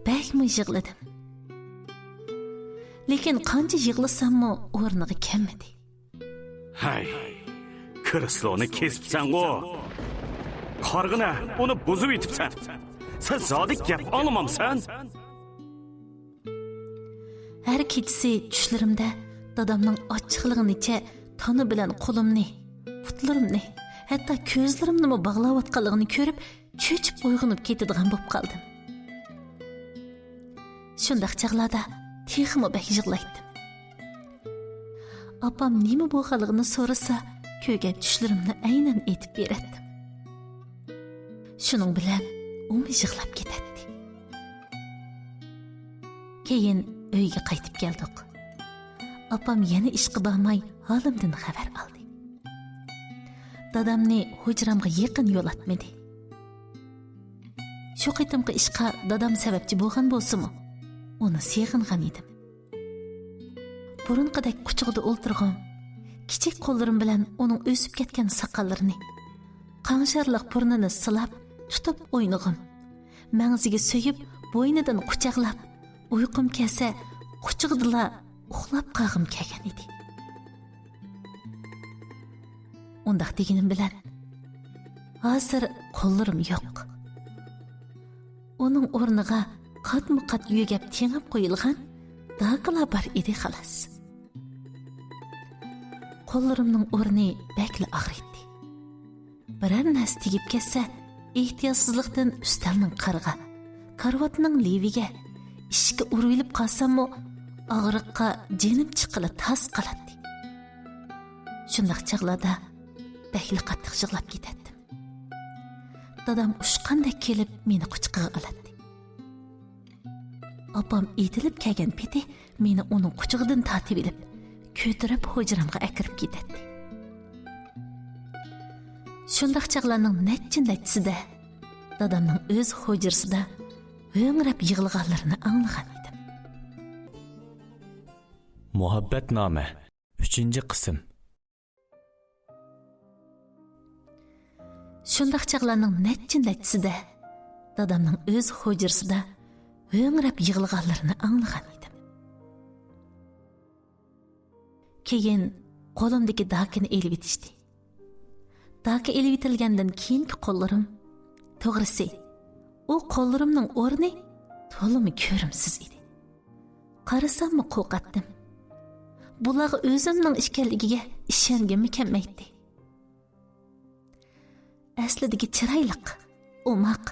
بەكمۇ يىغلىدىم. لېكىن قانچە يىغلىساممۇ ئورنىغا كەلمىدى. ھەي، كرېسلونى كېسىپسەنغۇ! قارىغىنە، ئۇنى بۇزۇۋېتىپسەن! سەن زادى گەپ ئاڭلىمامسەن؟ ھەر كېچىسى چۈشلىرىمدە دادامنىڭ ئاچچىقلىغىنىچە تانا بىلەن قولۇمنى، پۇتلىرىمنى، ھەتتا كۆزلىرىمنىمۇ باغلاۋاتقانلىقىنى كۆرۈپ، چۆچۈپ ئويغىنىپ كېتىدىغان بولۇپ قالدىم. شۇنداق چاغلاردا تېخىمۇ بەك يىغلايتتىم. ئاپام نېمە بولغانلىقىنى سورىسا، كۆرگەن چۈشلىرىمنى ئەينەن ئېيتىپ بېرەتتىم. شۇنىڭ بىلەن ئۇمۇ يىغلاپ كېتەتتى. كېيىن ئۆيگە قايتىپ كەلدۇق. ئاپام يەنە ئىشقا بارماي، ھالىمدىن خەۋەر ئالدى. دادامنى ھۇجرامغا يېقىن يولاتمىدى. شۇ قېتىمقى ئىشقا دادام سەۋەبچى بولغان بولسىمۇ، ئۇنى سېغىنغان ئىدىم. بۇرۇنقىدەك قۇچىقىدا ئولتۇرغۇم، كىچىك قوللىرىم بىلەن ئۇنىڭ ئۆسۈپ كەتكەن ساقاللىرىنى، قاڭشارلىق بۇرنىنى سىلاپ، تۇتۇپ ئوينىغۇم، مەڭزىگە سۆيۈپ، بوينىدىن قۇچاقلاپ، ئۇيقۇم كەلسە، قۇچىقىدىلا ئۇخلاپ قالغۇم كەلگەن ئىدى. ئۇنداق دېگىنىم بىلەن، ھازىر قوللىرىم يوق. ئۇنىڭ ئورنىغا قاتمۇ قات يۆگەپ تېڭىپ قويۇلغان داكىلا بار ئىدى، خالاس. قوللىرىمنىڭ ئورنى بەكلا ئاغرىيتتى. بىرەر نەرسە تېگىپ كەتسە، ئېھتىياتسىزلىقتىن ئۈستەلنىڭ قىرىغا، كارىۋاتنىڭ لېۋىگە، ئىشىككە ئۇرۇۋېلىپ قالساممۇ، ئاغرىققا جېنىم چىققىلى تاس قالاتتى. شۇنداق چاغلاردا بەكلا قاتتىق يىغلاپ كېتەتتىم. دادام ئۇچقاندەك كېلىپ، مېنى قۇچىقىغا ئالاتتى. ئاپام ئېتىلىپ كەلگەن پېتى مېنى ئۇنىڭ قۇچىقىدىن تارتىۋېلىپ، كۆتۈرۈپ ھۇجرامغا ئەكىرىپ كېتەتتى. شۇنداق چاغلارنىڭ نەچچە-نەچچىسىدە دادامنىڭ ئۆز ھۇجرىسىدا ھۆڭرەپ يىغلىغانلىرىنى ئاڭلىغان ئىدىم. مۇھەببەتنامە، ئۈچىنچى قىسىم. شۇنداق چاغلارنىڭ نەچچە-نەچچىسىدە دادامنىڭ ئۆز ھۇجرىسىدا ھۆڭرەپ يىغلىغانلىرىنى ئاڭلىغان ئىدىم. كېيىن قولۇمدىكى داكىنى ئېلىۋېتىشتى. داكا ئېلىۋېتىلگەندىن كېيىنكى قوللىرىم، توغرىسى، ئۇ قوللىرىمنىڭ ئورنى تولىمۇ كۆرۈمسىز ئىدى. قارىساممۇ قورقاتتىم. بۇلارغا ئۆزۈمنىڭ ئىكەنلىكىگە ئىشەنگۈم كەلمەيتتى. ئەسلىدىكى چىرايلىق، ئوماق،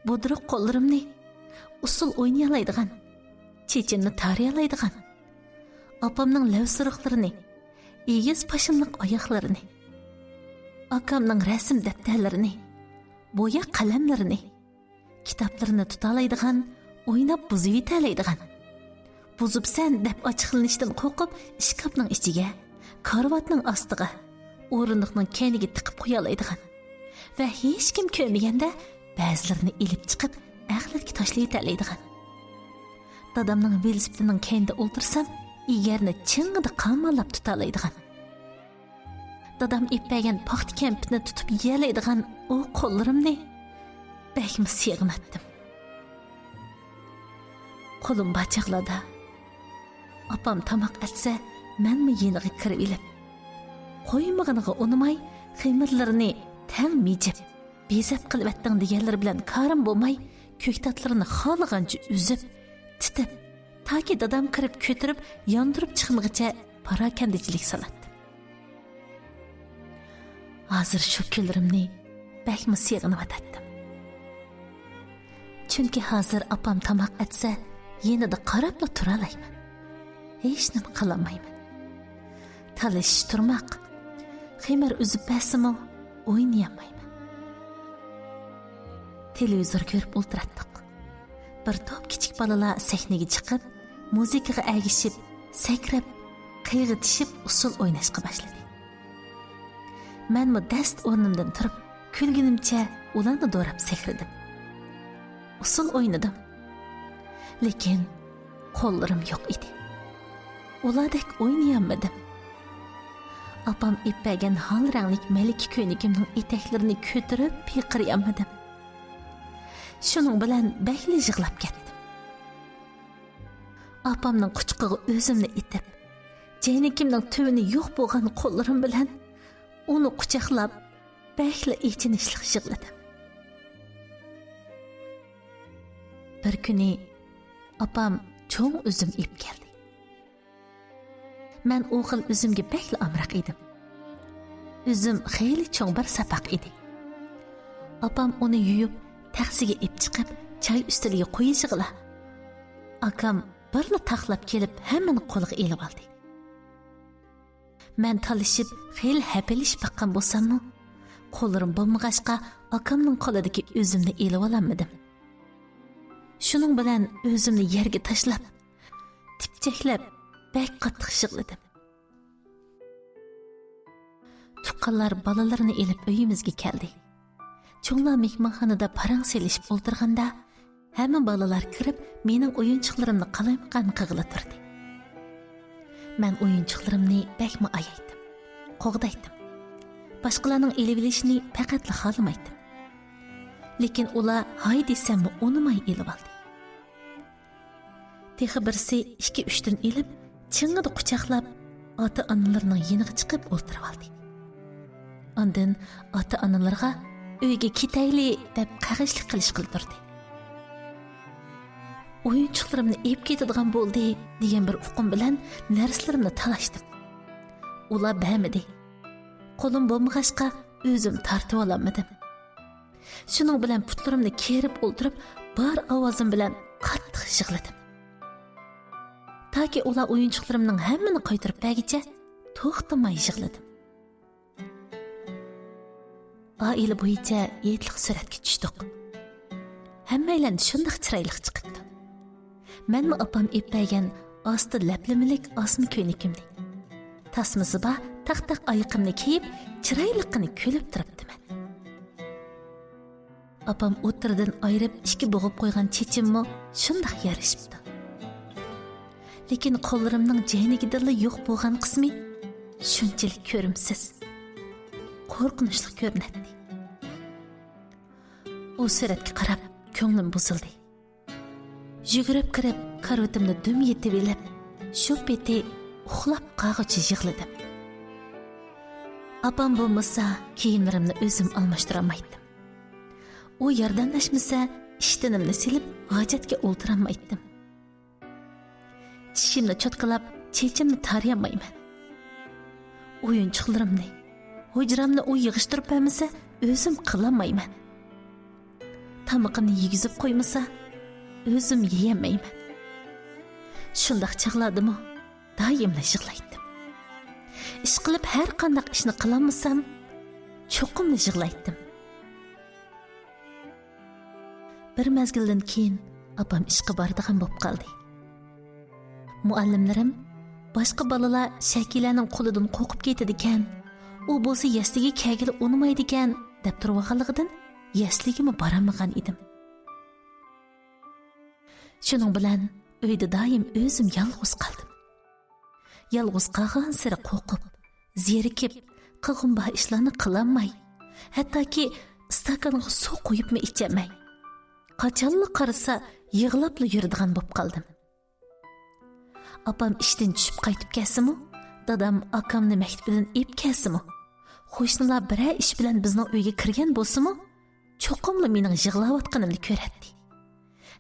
بۇدرۇق قوللىرىمنى، ئۇسسۇل ئوينىيالايدىغان، چېچىمنى تارىيالايدىغان، ئاپامنىڭ لەۋ سۇرۇقلىرىنى، ئېگىز پاشنىلىق ئاياغلىرىنى، ئاكامنىڭ رەسىم دەپتەرلىرىنى، بوياق قەلەملىرىنى، كىتابلىرىنى تۇتالايدىغان، ئويناپ بۇزۇۋېتەلەيدىغان، بۇزۇپسەن دەپ ئاچچىقلىنىشتىن قورقۇپ، ئىشكاپنىڭ ئىچىگە، كارىۋاتنىڭ ئاستىغا، ئورۇندۇقنىڭ كەينىگە تىقىپ قويالايدىغان ۋە ھېچكىم كۆرمىگەندە بەزىلىرىنى ئېلىپ چىقىپ ئەخلەتكە تاشلىۋېتەلەيدىغان، دادامنىڭ ۋېلىسىپىتىنىڭ كەينىدە ئولتۇرسام، ئېگەرنى چىڭىدا قاماللاپ تۇتالايدىغان، دادام ئېلىپ بەرگەن پاختا كەمپۈتنى تۇتۇپ يېيەلەيدىغان ئۇ قوللىرىمنى بەكمۇ سېغىناتتىم. قولۇم بار چاغلاردا ئاپام تاماق ئەتسە، مەنمۇ يېنىغا كىرىۋېلىپ، قويمىغىنىغا ئۇنىماي، خېمىرلىرىنى تەڭ مىجىپ، بېزەپ قىلىۋەتتىڭ دېگەنلىرى بىلەن كارىم بولماي، كۆكتاتلىرىنى خالىغانچە ئۈزۈپ، تىتىپ، تاكى دادام كىرىپ كۆتۈرۈپ ياندۇرۇپ چىقمىغىچە پاراكەندىچىلىك سالاتتىم. ھازىر شۇ كۈنلىرىمنى بەكمۇ سېغىنىۋاتاتتىم. چۈنكى ھازىر ئاپام تاماق ئەتسە، يېنىدا قاراپلا تۇرالايمەن. ھېچنېمە قىلالمايمەن. تالىشىش تۇرماق. خېمىر ئۈزۈپ بەرسىمۇ ئوينىيالمايمەن. تېلېۋىزور كۆرۈپ ئولتۇراتتۇق. بىر توپ كىچىك بالىلار سەھنىگە چىقىپ، مۇزىكىغا ئەگىشىپ، سەكرەپ، قىيغىتىشىپ ئۇسسۇل ئويناشقا باشلىدى. مەنمۇ دەست ئورنۇمدىن تۇرۇپ، كۈلگىنىمچە ئۇلارنى دوراپ سەكرىدىم. ئۇسسۇل ئوينىدىم. لېكىن قوللىرىم يوق ئىدى. ئۇلاردەك ئوينىيالمىدىم. ئاپام ئېلىپ بەرگەن ھال رەڭلىك مەلىكە كۆينىكىمنىڭ ئېتەكلىرىنى كۆتۈرۈپ پىرقىرىيالمىدىم. شۇنىڭ بىلەن بەكلا يىغلاپ كەتتىم. ئاپامنىڭ قۇچىقىغا ئۆزۈمنى ئېتىپ، جەينىكىمنىڭ تۈۋىنى يوق بولغان قوللىرىم بىلەن ئۇنى قۇچاقلاپ، بەكلا ئېچىنىشلىق يىغلىدىم. بىر كۈنى ئاپام چوڭ ئۈزۈم ئېلىپ كەلدى. مەن ئۇ خىل ئۈزۈمگە بەكلا ئامراق ئىدىم. ئۈزۈم خېلى چوڭ بىر ساپاق ئىدى. ئاپام ئۇنى يۇيۇپ، تەخسىگە ئېلىپ چىقىپ، چاي ئۈستىلىگە قويۇشىغىلا، ئاكام بىرلا تاقلاپ كېلىپ، ھەممىنى قولىغا ئېلىۋالدى. مەن تالىشىپ، خېلى ھەپىلىشىپ باققان بولساممۇ، قوللىرىم بولمىغاچقا، ئاكامنىڭ قولىدىكى ئۈزۈمنى ئېلىۋالالمىدىم. شۇنىڭ بىلەن ئۆزۈمنى يەرگە تاشلاپ، تىپچەكلەپ، بەك قاتتىق يىغلىدىم. تۇغقانلار بالىلىرىنى ئېلىپ ئۆيىمىزگە كەلدى. چوڭلار مېھمانخانىدا پاراڭ سېلىشىپ ئولتۇرغاندا، ھەممە بالىلار كىرىپ، مېنىڭ ئويۇنچۇقلىرىمنى قالايمىقان قىلغىلى تۇردى. مەن ئويۇنچۇقلىرىمنى بەكمۇ ئايايتتىم، قوغدايتتىم. باشقىلارنىڭ ئېلىۋېلىشىنى پەقەتلا خالىمايتتىم. لېكىن ئۇلار ھاي دېسەممۇ ئۇنىماي ئېلىۋالدى. تېخى بىرسى ئىككى-ئۈچتىن ئېلىپ، چىڭىدا قۇچاقلاپ، ئاتا-ئانىلىرىنىڭ يېنىغا چىقىپ ئولتۇرۇۋالدى. ئاندىن ئاتا-ئانىلىرىغا «ئۆيگە كېتەيلى» دەپ قەغەچلىك قىلىشقىلى تۇردى. «ئويۇنچۇقلىرىمنى ئېلىپ كېتىدىغان بولدى» دېگەن بىر ئۇقۇم بىلەن نەرسىلىرىمنى تالاشتىم. ئۇلار بەرمىدى. قولۇم بولمىغاچقا، ئۆزۈم تارتىۋالالمىدىم. شۇنىڭ بىلەن پۇتلىرىمنى كېرىپ ئولتۇرۇپ، بار ئاۋازىم بىلەن قاتتىق يىغلىدىم. تاكى ئۇلار ئويۇنچۇقلىرىمنىڭ ھەممىنى قايتۇرۇپ بەرگىچە توختىماي يىغلىدىم. ئائىلە بويىچە ھېيتلىق سۈرەتكە چۈشتۇق. ھەممەيلەن شۇنداق چىرايلىق چىقىپتۇ. مەنمۇ ئاپام ئېلىپ بەرگەن ئاستا لەپلىمىلىك ئاسما كۆينىكىمنى، تاسمىسى بار تاق-تاق ئايىقىمنى كىيىپ، چىرايلىققىنە كۈلۈپ تۇرۇپتىمەن. ئاپام ئوتتۇرىدىن ئايرىپ ئىككى بوغۇپ قويغان چېچىممۇ شۇنداق يارىشىپتۇ. لېكىن قوللىرىمنىڭ جەينىكىدىنلا يوق بولغان قىسمى شۇنچىلىك كۆرۈمسىز، قورقۇنچلۇق كۆرۈنەتتى. ئۇ سۈرەتكە قاراپ كۆڭلۈم بۇزۇلدى. يۈگۈرۈپ كىرىپ، كارىۋىتىمنى دۈم يېتىۋېلىپ، شۇ پېتى ئۇخلاپ قالغۇچە يىغلىدىم. ئاپام بولمىسا، كىيىملىرىمنى ئۆزۈم ئالماشتۇرالمايتتىم. ئۇ ياردەملەشمىسە، ئىشتىنىمنى سېلىپ، ھاجەتكە ئولتۇرالمايتتىم. چىشىمنى چوتكىلاپ، چېچىمنى تارىيالمايمەن. ئويۇنچۇقلىرىمنى، ھۇجرامنى ئۇ يىغىشتۇرۇپ بەرمىسە، ئۆزۈم قىلالمايمەن. تامىقىمنى يېگۈزۈپ قويمىسا، ئۆزۈم يېيەلمەيمەن. شۇنداق چاغلاردىمۇ دائىملا يىغلايتتىم. ئىشقىلىپ، ھەر قانداق ئىشنى قىلالمىسام، چوقۇملا يىغلايتتىم. بىر مەزگىلدىن كېيىن ئاپام ئىشقا بارىدىغان بولۇپ قالدى. مۇئەللىملىرىم، باشقا بالىلار شەكىلەنىڭ قولىدىن قورقۇپ كېتىدىكەن، ئۇ بولسا يەسلىگە كەلگىلى ئۇنىمايدىكەن، دەپ تۇرۇۋالغانلىقىدىن يەسلىگىمۇ بارالمىغان ئىدىم. شۇنىڭ بىلەن ئۆيدە دائىم ئۆزۈم يالغۇز قالدىم. يالغۇز قالغانسېرى قورقۇپ، زېرىكىپ، قىلغۇم بار ئىشلارنى قىلالماي، ھەتتاكى ئىستاكانغا سۇ قۇيۇپمۇ ئىچەلمەي، قاچانلا قارىسا يىغلاپلا يۈرىدىغان بولۇپ قالدىم. ئاپام ئىشتىن چۈشۈپ قايتىپ كەلسىمۇ، دادام ئاكامنى مەكتىپىدىن ئېلىپ كەلسىمۇ، قوشنىلار بىرەر ئىش بىلەن بىزنىڭ ئۆيگە كىرگەن بولسىمۇ، چوقۇملا مېنىڭ يىغلاۋاتقىنىمنى كۆرەتتى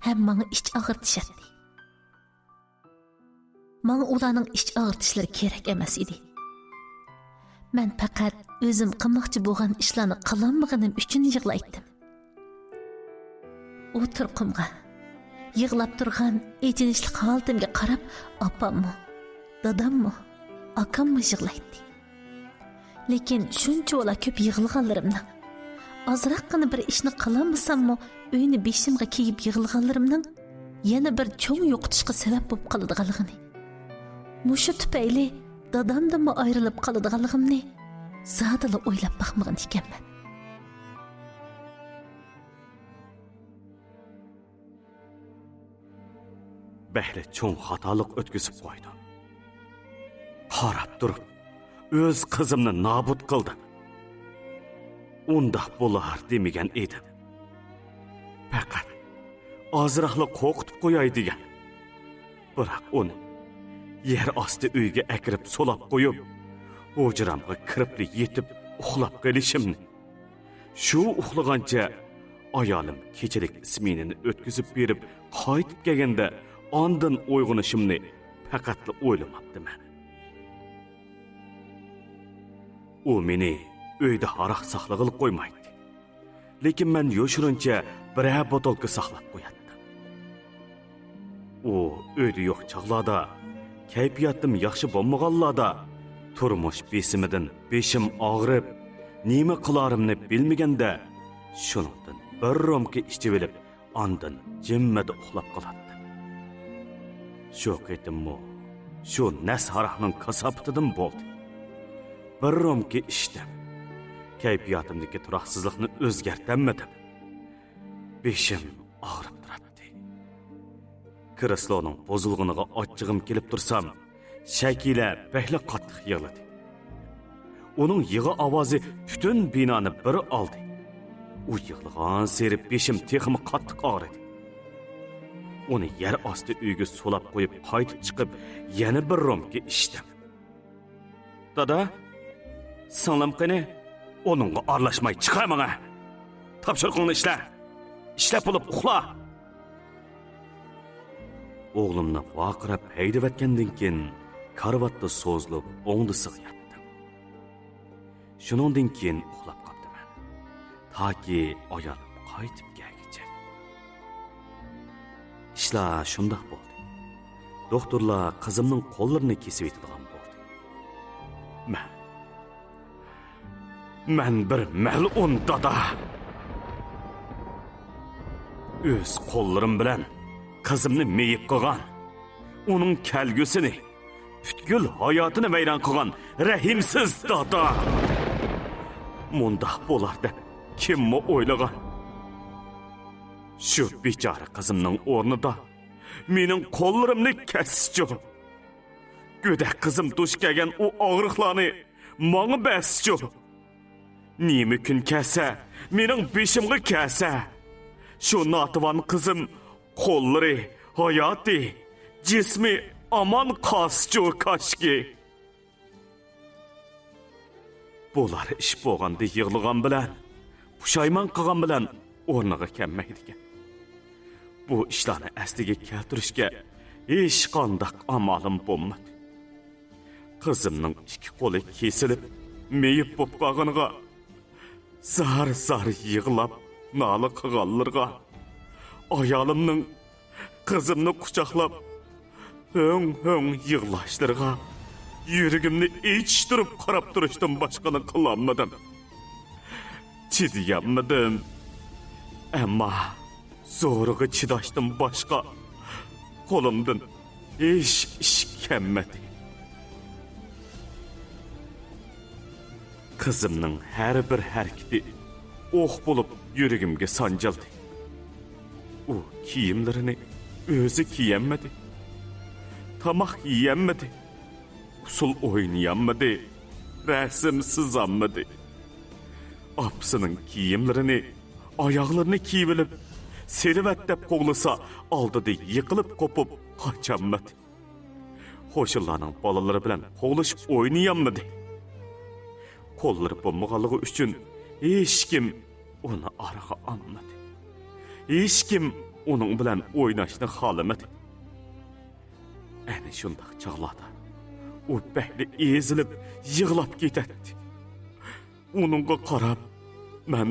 ھەم ماڭا ئىچ ئاغرىتىشاتتى. ماڭا ئۇلارنىڭ ئىچ ئاغرىتىشلىرى كېرەك ئەمەس ئىدى. مەن پەقەت ئۆزۈم قىلماقچى بولغان ئىشلارنى قىلالمىغىنىم ئۈچۈن يىغلايتتىم. ئۇ تۇرقۇمغا، يىغلاپ تۇرغان ئېچىنىشلىق ھالىتىمگە قاراپ، ئاپاممۇ، داداممۇ، ئاكاممۇ يىغلايتتى. لېكىن شۇنچىۋالا كۆپ يىغلىغانلىرىمنىڭ، ئازراققىنا بىر ئىشنى قىلالمىساممۇ، ئۆينى بېشىمغا كىيىپ يىغلىغانلىرىمنىڭ يەنە بىر چوڭ يوقىتىشقا سەۋەب بولۇپ قالىدىغانلىقىنى، مۇشۇ تۈپەيلى دادامدىنمۇ ئايرىلىپ قالىدىغانلىقىمنى زادىلا ئويلاپ باقمىغان ئىكەنمەن. بەكلا چوڭ خاتالىق ئۆتكۈزۈپ قويدۇم. قاراپ تۇرۇپ، ئۆز قىزىمنى نابۇت قىلدىم. ئۇنداق بولار دېمىگەن ئىدىم. پەقەت ئازراقلا قورقۇتۇپ قوياي دېگەن. بىراق ئۇنى يەر ئاستى ئۆيگە ئەكىرىپ سولاپ قويۇپ، ھۇجرامغا كىرىپلا يېتىپ ئۇخلاپ قېلىشىمنى، شۇ ئۇخلىغانچە ئايالىم كېچىلىك سمېنىنى ئۆتكۈزۈپ بېرىپ قايتىپ كەلگەندە ئاندىن ئويغىنىشىمنى پەقەتلا ئويلىماپتىمەن. ئۇ مېنى ئۆيدە ھاراق ساقلىغىلى قويمايتتى. لېكىن مەن يوشۇرۇنچە بىرەر بوتۇلكا ساقلاپ قوياتتىم. ئۇ ئۆيدە يوق چاغلاردا، كەيپىياتىم ياخشى بولمىغانلاردا، تۇرمۇش بېسىمىدىن بېشىم ئاغرىپ، نېمە قىلارىمنى بىلمىگەندە، شۇنىڭدىن بىر رومكا ئىچىۋېلىپ، ئاندىن جىممىدە ئۇخلاپ قالاتتىم. شۇ قېتىممۇ شۇ نەس ھاراقنىڭ كاساپىتىدىن بولدى. بىر رومكا ئىچتىم. كەيپىياتىمدىكى تۇراقسىزلىقنى ئۆزگەرتەلمىدىم. بېشىم ئاغرىپ تۇراتتى. كرېسلونىڭ بۇزۇلغىنىغا ئاچچىقىم كېلىپ تۇرسام، شەكىلە بەكلا قاتتىق يىغلىدى. ئۇنىڭ يىغا ئاۋازى پۈتۈن بىنانى بىر ئالدى. ئۇ يىغلىغانسېرى بېشىم تېخىمۇ قاتتىق ئاغرىدى. ئۇنى يەر ئاستى ئۆيگە سولاپ قويۇپ، قايتىپ چىقىپ، يەنە بىر رومكا ئىچتىم. دادا، سىڭلىم قېنى؟ ئۇنىڭغا ئارىلاشماي چىقار ماڭا. تاپشۇرۇقۇڭنى ئىشلە. ئىشلەپ بولۇپ ئۇخلا. ئوغلۇمنى ۋارقىراپ ھەيدىۋەتكەندىن كېيىن، كارىۋاتتا سوزۇلۇپ ئوڭدىسىغا ياتتىم. شۇنىڭدىن كېيىن ئۇخلاپ قاپتىمەن. تاكى ئايالىم قايتىپ كەلگۈچە. ئىشلار شۇنداق بولدى. دوختۇرلار قىزىمنىڭ قوللىرىنى كېسىۋېتىدىغان بولدى. مەن، مەن بىر مەلئۇن دادا. ئۆز قوللىرىم بىلەن قىزىمنى مېيىپ قىلغان، ئۇنىڭ كەلگۈسىنى، پۈتكۈل ھاياتىنى ۋەيران قىلغان رەھىمسىز دادا. مۇنداق بولار دەپ كىممۇ ئويلىغان؟ شۇ بىچارە قىزىمنىڭ ئورنىدا مېنىڭ قوللىرىمنى كەسسىچۇ. گۆدەك قىزىم دۇچ كەلگەن ئۇ ئاغرىقلارنى ماڭا بەرسىچۇ. نېمە كۈن كەلسە، مېنىڭ بېشىمغا كەلسە، شۇ ناتىۋان قىزىم قوللىرى، ھاياتى، جىسمى ئامان قالسىچۇ كاشكى. بۇلار ئىش بولغاندا يىغلىغان بىلەن، پۇشايمان قىلغان بىلەن ئورنىغا كەلمەيدىكەن. بۇ ئىشلارنى ئەسلىگە كەلتۈرۈشكە ھېچقانداق ئامالىم بولمىدى. قىزىمنىڭ ئىككى قولى كېسىلىپ، مېيىپ بولۇپ قالغىنىغا، زار-زار يىغلاپ، نالە قىلغانلىرىغا، ئايالىمنىڭ قىزىمنى قۇچاقلاپ، ھۆڭ-ھۆڭ يىغلاشلىرىغا يۈرىكىمنى ئېچىشتۇرۇپ قاراپ تۇرۇشتىن باشقىنى قىلالمىدىم. چىدىيالمىدىم. ئەمما زورىغا چىداشتىن باشقا قولۇمدىن ھېچ ئىش كەلمىدى. قىزىمنىڭ ھەر بىر ھەرىكىتى ئوق بولۇپ يۈرىكىمگە سانجىلدى. ئۇ كىيىملىرىنى ئۆزى كىيەلمىدى. تاماق يېيەلمىدى. ئۇسسۇل ئوينىيالمىدى. رەسىم سىزالمىدى. ئاپىسىنىڭ كىيىملىرىنى، ئاياغلىرىنى كىيىۋېلىپ، سېلىۋەت دەپ قوغلىسا، ئالدىدا يىقىلىپ قوپۇپ قاچالمىدى. قوشنىلارنىڭ بالىلىرى بىلەن قوغلىشىپ ئوينىيالمىدى. قوللىرى بولمىغانلىقى ئۈچۈن ھېچكىم ئۇنى ئارىغا ئالمىدى. ھېچكىم ئۇنىڭ بىلەن ئويناشنى خالىمىدى. ئەنە شۇنداق چاغلاردا ئۇ بەكلا ئېزىلىپ يىغلاپ كېتەتتى. ئۇنىڭغا قاراپ، مەن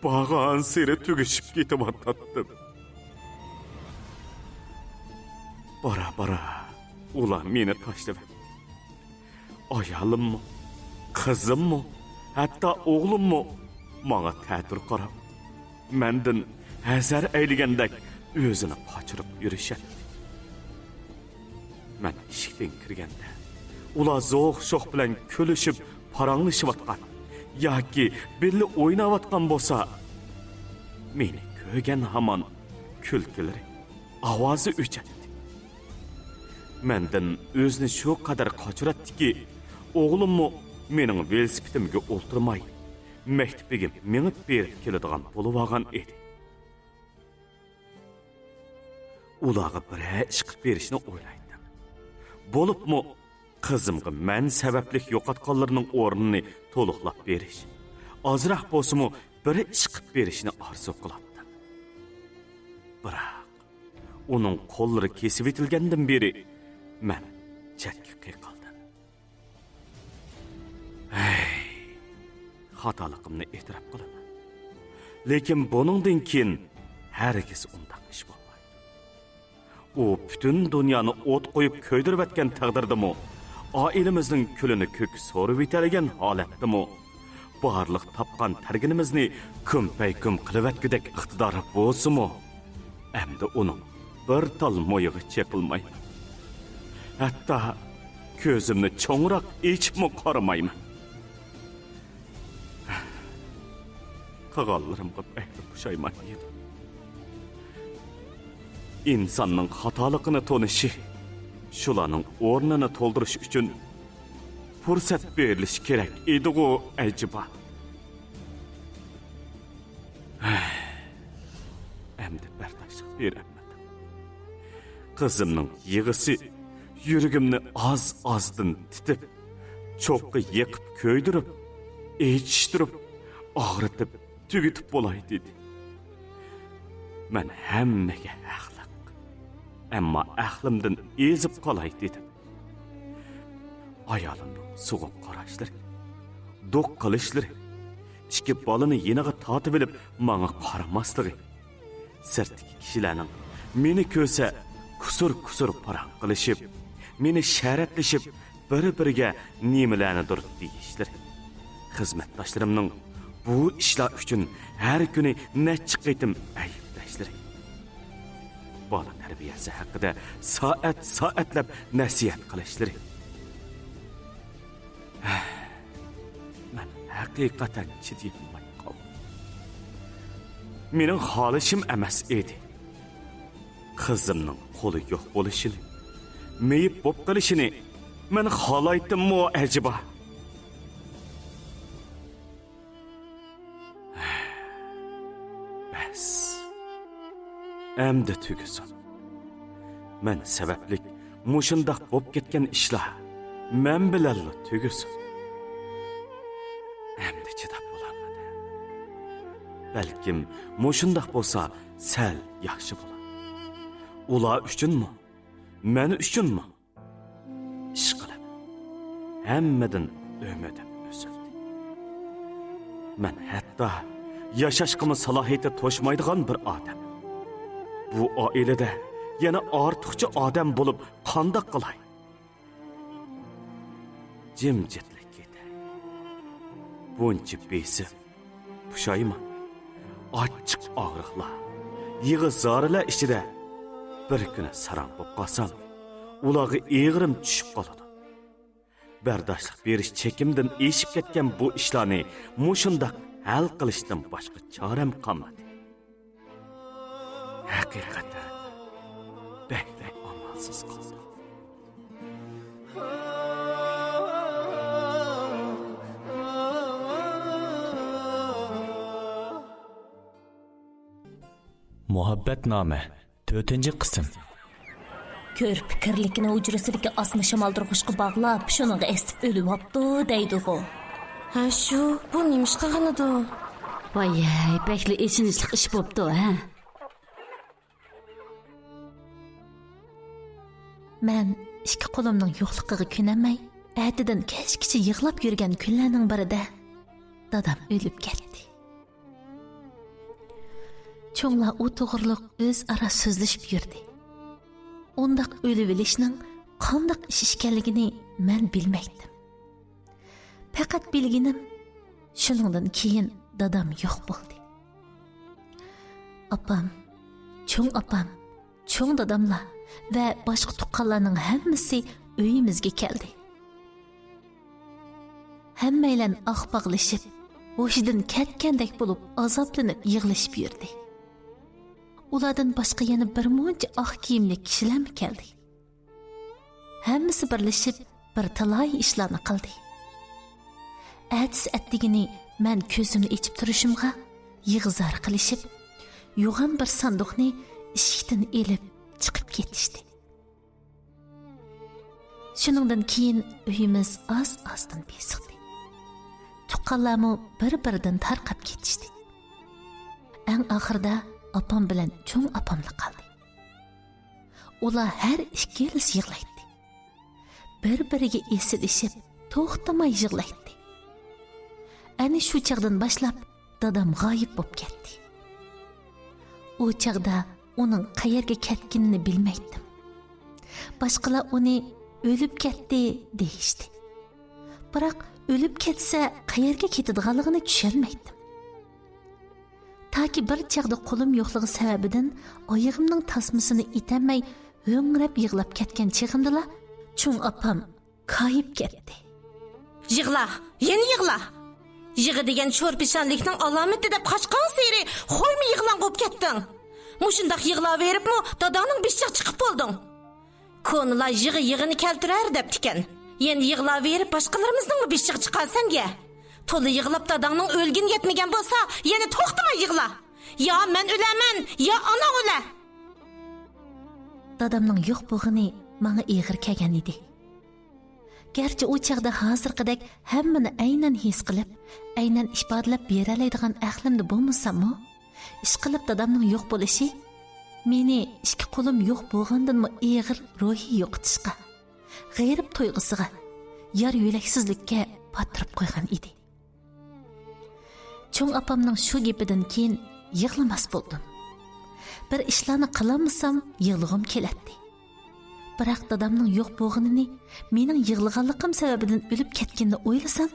بارغانسېرى تۈگىشىپ كېتىۋاتاتتىم. بارا-بارا ئۇلار مېنى تاشلىۋەتتى. ئايالىممۇ، قىزىممۇ، ھەتتا ئوغلۇممۇ ماڭا تەتۈر قاراپ، مەندىن ھەزەر ئەيلىگەندەك ئۆزىنى قاچۇرۇپ يۈرۈشەتتى. مەن ئىشىكتىن كىرگەندە، ئۇلار زوق-شوق بىلەن كۈلۈشۈپ پاراڭلىشىۋاتقان ياكى بىللە ئويناۋاتقان بولسا، مېنى كۆرگەن ھامان كۈلكىلىرى، ئاۋازى ئۆچەتتى. مەندىن ئۆزىنى شۇ قەدەر قاچۇراتتىكى، ئوغلۇممۇ مېنىڭ ۋېلىسىپىتىمگە ئولتۇرماي، مەكتىپىگە مېڭىپ بېرىپ كېلىدىغان بولۇۋالغان ئىدى. ئۇلارغا بىرەر ئىش قىلىپ بېرىشنى ئويلايتتىم. بولۇپمۇ قىزىمغا مەن سەۋەبلىك يوقاتقانلىرىنىڭ ئورنىنى تولۇقلاپ بېرىش، ئازراق بولسىمۇ بىر ئىش قىلىپ بېرىشنى ئارزۇ قىلاتتىم. بىراق، ئۇنىڭ قوللىرى كېسىۋېتىلگەندىن بېرى مەن چەتكە قېقىلدىم. ھەي، خاتالىقىمنى ئېتىراپ قىلىمەن. لېكىن بۇنىڭدىن كېيىن ھەرگىز ئۇنداق ئىش بولمايدۇ. ئۇ پۈتۈن دۇنيانى ئوت قويۇپ كۆيدۈرۈۋەتكەن تەقدىردىمۇ، ئائىلىمىزنىڭ كۈلىنى كۆك سورۇۋېتەلىگەن ھالەتتىمۇ، بارلىق تاپقان تەرگىنىمىزنى كۈمپەيكۈم قىلىۋەتكۈدەك ئىقتىدارى بولسىمۇ، ئەمدى ئۇنىڭ بىر تال مويىغا چېقىلمايمەن. ھەتتا كۆزۈمنى چوڭراق ئېچىپمۇ قارىمايمەن. قىلغانلىرىمغا بەكلا پۇشايمان يېدىم. ئىنساننىڭ خاتالىقىنى تونۇشى، شۇلارنىڭ ئورنىنى تولدۇرۇش ئۈچۈن پۇرسەت بېرىلىشى كېرەك ئىدىغۇ ئەجەبا؟ ئەمدى بەرداشلىق بېرەلمىدىم. قىزىمنىڭ يىغىسى يۈرىكىمنى ئاز-ئازدىن تىتىپ، چوققا يېقىپ كۆيدۈرۈپ، ئېچىشتۇرۇپ، ئاغرىتىپ، تۈگىتىپ بولاي دېدى. مەن ھەممىگە ھەقلىق. ئەمما ئەقلىمدىن ئېزىپ قالاي دېدىم. ئايالىمنىڭ سوغۇق قاراشلىرى، دوق قىلىشلىرى، ئىككى بالىنى يېنىغا تارتىۋېلىپ ماڭا قارىماسلىقى، سىرتتىكى كىشىلەرنىڭ مېنى كۆرسە كۇسۇر-كۇسۇر پاراڭ قىلىشىپ، مېنى شەرەتلىشىپ، بىر-بىرىگە نېمىلەرنىدۇر دېيىشلىرى، خىزمەتداشلىرىمنىڭ بۇ ئىشلار ئۈچۈن ھەر كۈنى نەچچە قېتىم ئەيىبلەشلىرى، بالا تەربىيەسى ھەققىدە سائەت-سائەتلەپ نەسىھەت قىلىشلىرى. مەن ھەقىقەتەن چىدىيالماي قالدىم. مېنىڭ خالىشىم ئەمەس ئىدى. قىزىمنىڭ قولى يوق بولۇشىنى، مېيىپ بولۇپ قېلىشىنى مەن خالايتتىممۇ ئەجەبا؟ بەس. ئەمدى تۈگىسۇن. مەن سەۋەبلىك مۇشۇنداق بولۇپ كەتكەن ئىشلار مەن بىلەنلا تۈگىسۇن. ئەمدى چىداپ بولالمىدىم. بەلكىم مۇشۇنداق بولسا سەل ياخشى بولار. ئۇلار ئۈچۈنمۇ، مەن ئۈچۈنمۇ؟ ئىشقىلىپ، ھەممىدىن ئۈمىدىم ئۈزۈلدى. مەن ھەتتا ياشاشقىمۇ سالاھىيىتى توشمايدىغان بىر ئادەم. بۇ ئائىلىدە يەنە ئارتۇقچە ئادەم بولۇپ قانداق قىلاي؟ جىمجىتلا كېتەي. بۇنچە بېسىم، پۇشايمان، ئاچچىق ئاغرىقلار، يىغا-زارىلار ئىچىدە بىر كۈنى ساراڭ بولۇپ قالسام، ئۇلارغا ئېغىرىم چۈشۈپ قالىدۇ. بەرداشلىق بېرىش چېكىمدىن ئېشىپ كەتكەن بۇ ئىشلارنى مۇشۇنداق ھەل قىلىشتىن باشقا چارەم قالمىدى. ھەقىقەتەن بەكلا ئامالسىز قالدىم. مۇھەببەتنامە، تۆتىنچى قىسىم. كۆر پىكىرلىكىنى ھۇجرىسىدىكى ئاسما شامالدۇرغۇچقا باغلاپ، شۇنىڭغا ئېسىپ ئۆلۈۋاپتۇ دەيدىغۇ. ھە، شۇ، بۇ نېمە ئىش قىلغىنىدۇ؟ ۋاي، بەكلا ئېچىنىشلىق ئىش بوپتۇ، ھە؟ مەن ئىككى قولۇمنىڭ يوقلۇقىغا كۆنەلمەي، ئەتىدىن كەچكىچە يىغلاپ يۈرگەن كۈنلەرنىڭ بىرىدە دادام ئۆلۈپ كەتتى. چوڭلار ئۇ توغرىلىق ئۆزئارا سۆزلىشىپ يۈردى. ئۇنداق ئۆلۈۋېلىشنىڭ قانداق ئىش ئىكەنلىكىنى مەن بىلمەيتتىم. پەقەت بىلگىنىم، شۇنىڭدىن كېيىن دادام يوق بولدى. ئاپام، چوڭ ئاپام، چوڭ داداملار ۋە باشقا تۇغقانلارنىڭ ھەممىسى ئۆيىمىزگە كەلدى. ھەممەيلەن ئاھ باغلىشىپ، ھوشىدىن كەتكەندەك بولۇپ، ئازابلىنىپ يىغلىشىپ يۈردى. ئۇلاردىن باشقا يەنە بىر مۇنچە ئاق كىيىملىك كىشىلەرمۇ كەلدى. ھەممىسى بىرلىشىپ بىر تالاي ئىشلارنى قىلدى. ئەتىسى ئەتىگىنى مەن كۆزۈمنى ئېچىپ تۇرۇشۇمغا، يىغا-زار قىلىشىپ، يوغان بىر ساندۇقنى ئىشىكتىن ئېلىپ چىقىپ كېتىشتى. شۇنىڭدىن كېيىن ئۆيىمىز ئاز-ئازدىن بېسىقتى. تۇغقانلارمۇ بىر-بىرىدىن تارقاپ كېتىشتى. ئەڭ ئاخىرىدا ئاپام بىلەن چوڭ ئاپاملا قالدى. ئۇلار ھەر ئىككىلىسى يىغلايتتى. بىر-بىرىگە ئېسىلىشىپ، توختىماي يىغلايتتى. ئەنە شۇ چاغدىن باشلاپ دادام غايىب بولۇپ كەتتى. ئۇ چاغدا ئۇنىڭ قەيەرگە كەتكىنىنى بىلمەيتتىم. باشقىلار ئۇنى ئۆلۈپ كەتتى دېيىشتى. بىراق ئۆلۈپ كەتسە قەيەرگە كېتىدىغانلىقىنى چۈشەنمەيتتىم. تاكى بىر چاغدا قولۇم يوقلۇقى سەۋەبىدىن ئايىغىمنىڭ تاسمىسىنى ئېتەلمەي ھۆڭرەپ يىغلاپ كەتكەن چېغىمدىلا چوڭ ئاپام كايىپ كەتتى. يىغلا، يەنە يىغلا. يىغا دېگەن شورپىشانلىكنىڭ ئالامىتى دەپ قاچقانسېرى خويمۇ يىغلاڭ بولۇپ كەتتىڭ. مۇشۇنداق يىغلاۋېرىپمۇ داداڭنىڭ بېشىغا چىقىپ بولدۇڭ. كونىلار يىغا يىغىنى كەلتۈرەر دەپتىكەن. يەنە يىغلاۋېرىپ باشقىلىرىمىزنىڭمۇ بېشىغا چىقارسەن يە. تولا يىغلاپ داداڭنىڭ ئۆلگىنى يەتمىگەن بولسا، يەنە توختىماي يىغلا. يا مەن ئۆلەرمەن، يا ئاناڭ ئۆلەر. دادامنىڭ يوق بولغىنى ماڭا ئېغىر كەلگەن ئىدى. گەرچە ئۇ چاغدا ھازىرقىدەك ھەممىنى ئەينەن ھېس قىلىپ، ئەينەن ئىپادىلەپ بېرەلەيدىغان ئەقلىمدە بولمىساممۇ، ئىشقىلىپ دادامنىڭ يوق بولۇشى مېنى ئىككى قولۇم يوق بولغاندىنمۇ ئېغىر روھىي يوقىتىشقا، غېرىب تۇيغۇسىغا، يار يۆلەكسىزلىككە پاتتۇرۇپ قويغان ئىدى. چوڭ ئاپامنىڭ شۇ گېپىدىن كېيىن يىغلىماس بولدۇم. بىر ئىشلارنى قىلالمىسام يىغلىغۇم كېلەتتى. بىراق دادامنىڭ يوق بولغىنىنى، مېنىڭ يىغلىغانلىقىم سەۋەبىدىن ئۆلۈپ كەتكىنىنى ئويلىسام،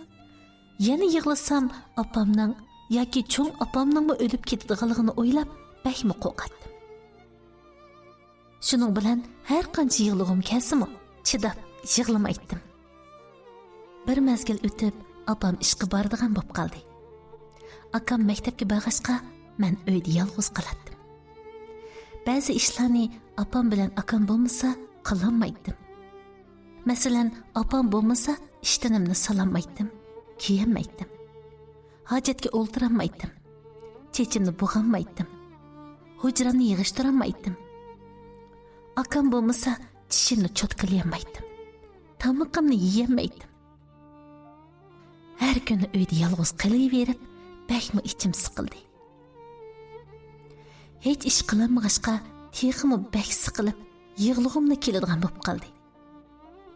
يەنە يىغلىسام ئاپامنىڭ ياكى چوڭ ئاپامنىڭمۇ ئۆلۈپ كېتىدىغانلىقىنى ئويلاپ بەكمۇ قورقاتتىم. شۇنىڭ بىلەن ھەر قانچە يىغلىغۇم كەلسىمۇ، چىداپ يىغلىمايتتىم. بىر مەزگىل ئۆتۈپ، ئاپام ئىشقا بارىدىغان بولۇپ قالدى. ئاكام مەكتەپكە بارغاچقا، مەن ئۆيدە يالغۇز قالاتتىم. بەزى ئىشلارنى ئاپام بىلەن ئاكام بولمىسا، قىلالمايتتىم. مەسىلەن، ئاپام بولمىسا، ئىشتىنىمنى سالالمايتتىم، كىيەلمەيتتىم. ھاجەتكە ئولتۇرالمايتتىم. چېچىمنى بوغالمايتتىم. ھۇجرامنى يىغىشتۇرالمايتتىم. ئاكام بولمىسا، چىشىمنى چوتكىلىيالمايتتىم. تامىقىمنى يېيەلمەيتتىم. ھەر كۈنى ئۆيدە يالغۇز قېلىۋېرىپ، بەكمۇ ئىچىم سىقىلدى. ھېچ ئىش قىلالمىغاچقا، تېخىمۇ بەك سىقىلىپ، يىغلىغۇملا كېلىدىغان بولۇپ قالدى.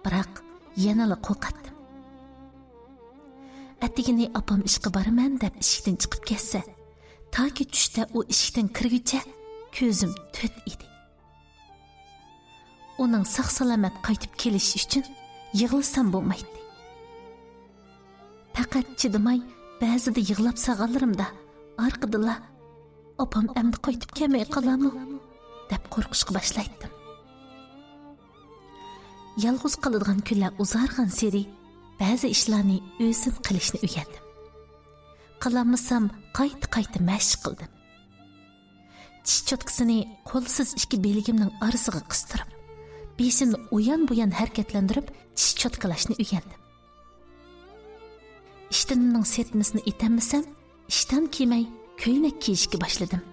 بىراق يەنىلا قورقاتتىم. ئەتىگىنى ئاپام ئىشقا بارىمەن دەپ ئىشىكتىن چىقىپ كەتسە، تاكى چۈشتە ئۇ ئىشىكتىن كىرگۈچە كۆزۈم تۆت ئىدى. ئۇنىڭ ساق-سالامەت قايتىپ كېلىشى ئۈچۈن يىغلىسام بولمايتتى. پەقەت چىدىماي، بەزىدە يىغلاپ سالغانلىرىمدا ئارقىدىنلا، «ئاپام ئەمدى قايتىپ كەلمەي قالارمۇ؟» دەپ قورقۇشقا باشلايتتىم. يالغۇز قالىدىغان كۈنلەر ئۇزارغانسېرى بەزى ئىشلارنى ئۆزۈم قىلىشنى ئۆگەندىم. قىلالمىسام، قايتا-قايتا مەشىق قىلدىم. چىش چوتكىسىنى قولسىز ئىككى بىلىكىمنىڭ ئارىسىغا قىستۇرۇپ، بېشىمنى ئۇيان-بۇيان ھەرىكەتلەندۈرۈپ، چىش چوتكىلاشنى ئۆگەندىم. ئىشتىنىمنىڭ سىرتمىسىنى ئېتەلمىسەم، ئىشتان كىيمەي، كۆينەك كىيىشكە باشلىدىم.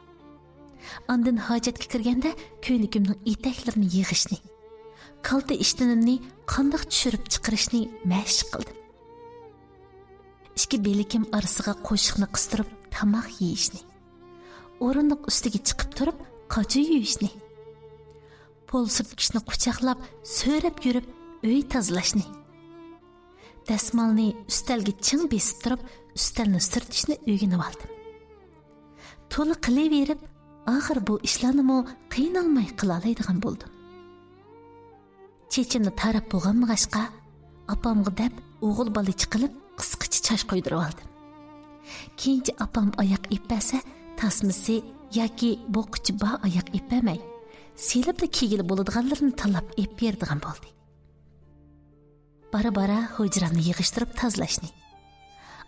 ئاندىن ھاجەتكە كىرگەندە كۆينىكىمنىڭ ئېتەكلىرىنى يىغىشنى، كالتە ئىشتىنىمنى قانداق چۈشۈرۈپ چىقىرىشنى مەشىق قىلدىم. ئىككى بىلىكىم ئارىسىغا قوشۇقنى قىستۇرۇپ تاماق يېيىشنى، ئورۇندۇق ئۈستىگە چىقىپ تۇرۇپ قاچا يۇيۇشنى، پول سۈرتكۈچنى قۇچاقلاپ سۆرەپ يۈرۈپ ئۆي تازىلاشنى، دەسمالنى ئۈستەلگە چىڭ بېسىپ تۇرۇپ ئۈستەلنى سۈرتۈشنى ئۆگىنىۋالدىم. تولا قىلىۋېرىپ، ئاخىر بۇ ئىشلارنىمۇ قىينالماي قىلالايدىغان بولدۇم. چېچىمنى تاراپ بولغانمىغاچقا، ئاپامغا دەپ ئوغۇل بالىچە قىلىپ قىسقا چاچ قويدۇرۇۋالدىم. كېيىنچە ئاپام ئاياق ئېلىپ بەرسە، تاسمىسى ياكى بوغقۇچى بار ئاياق ئېلىپ بەرمەي، سېلىپلا كىيگىلى بولىدىغانلىرىنى تاللاپ ئېلىپ بېرىدىغان بولدى. بارا-بارا ھۇجرامنى يىغىشتۇرۇپ تازىلاشنى،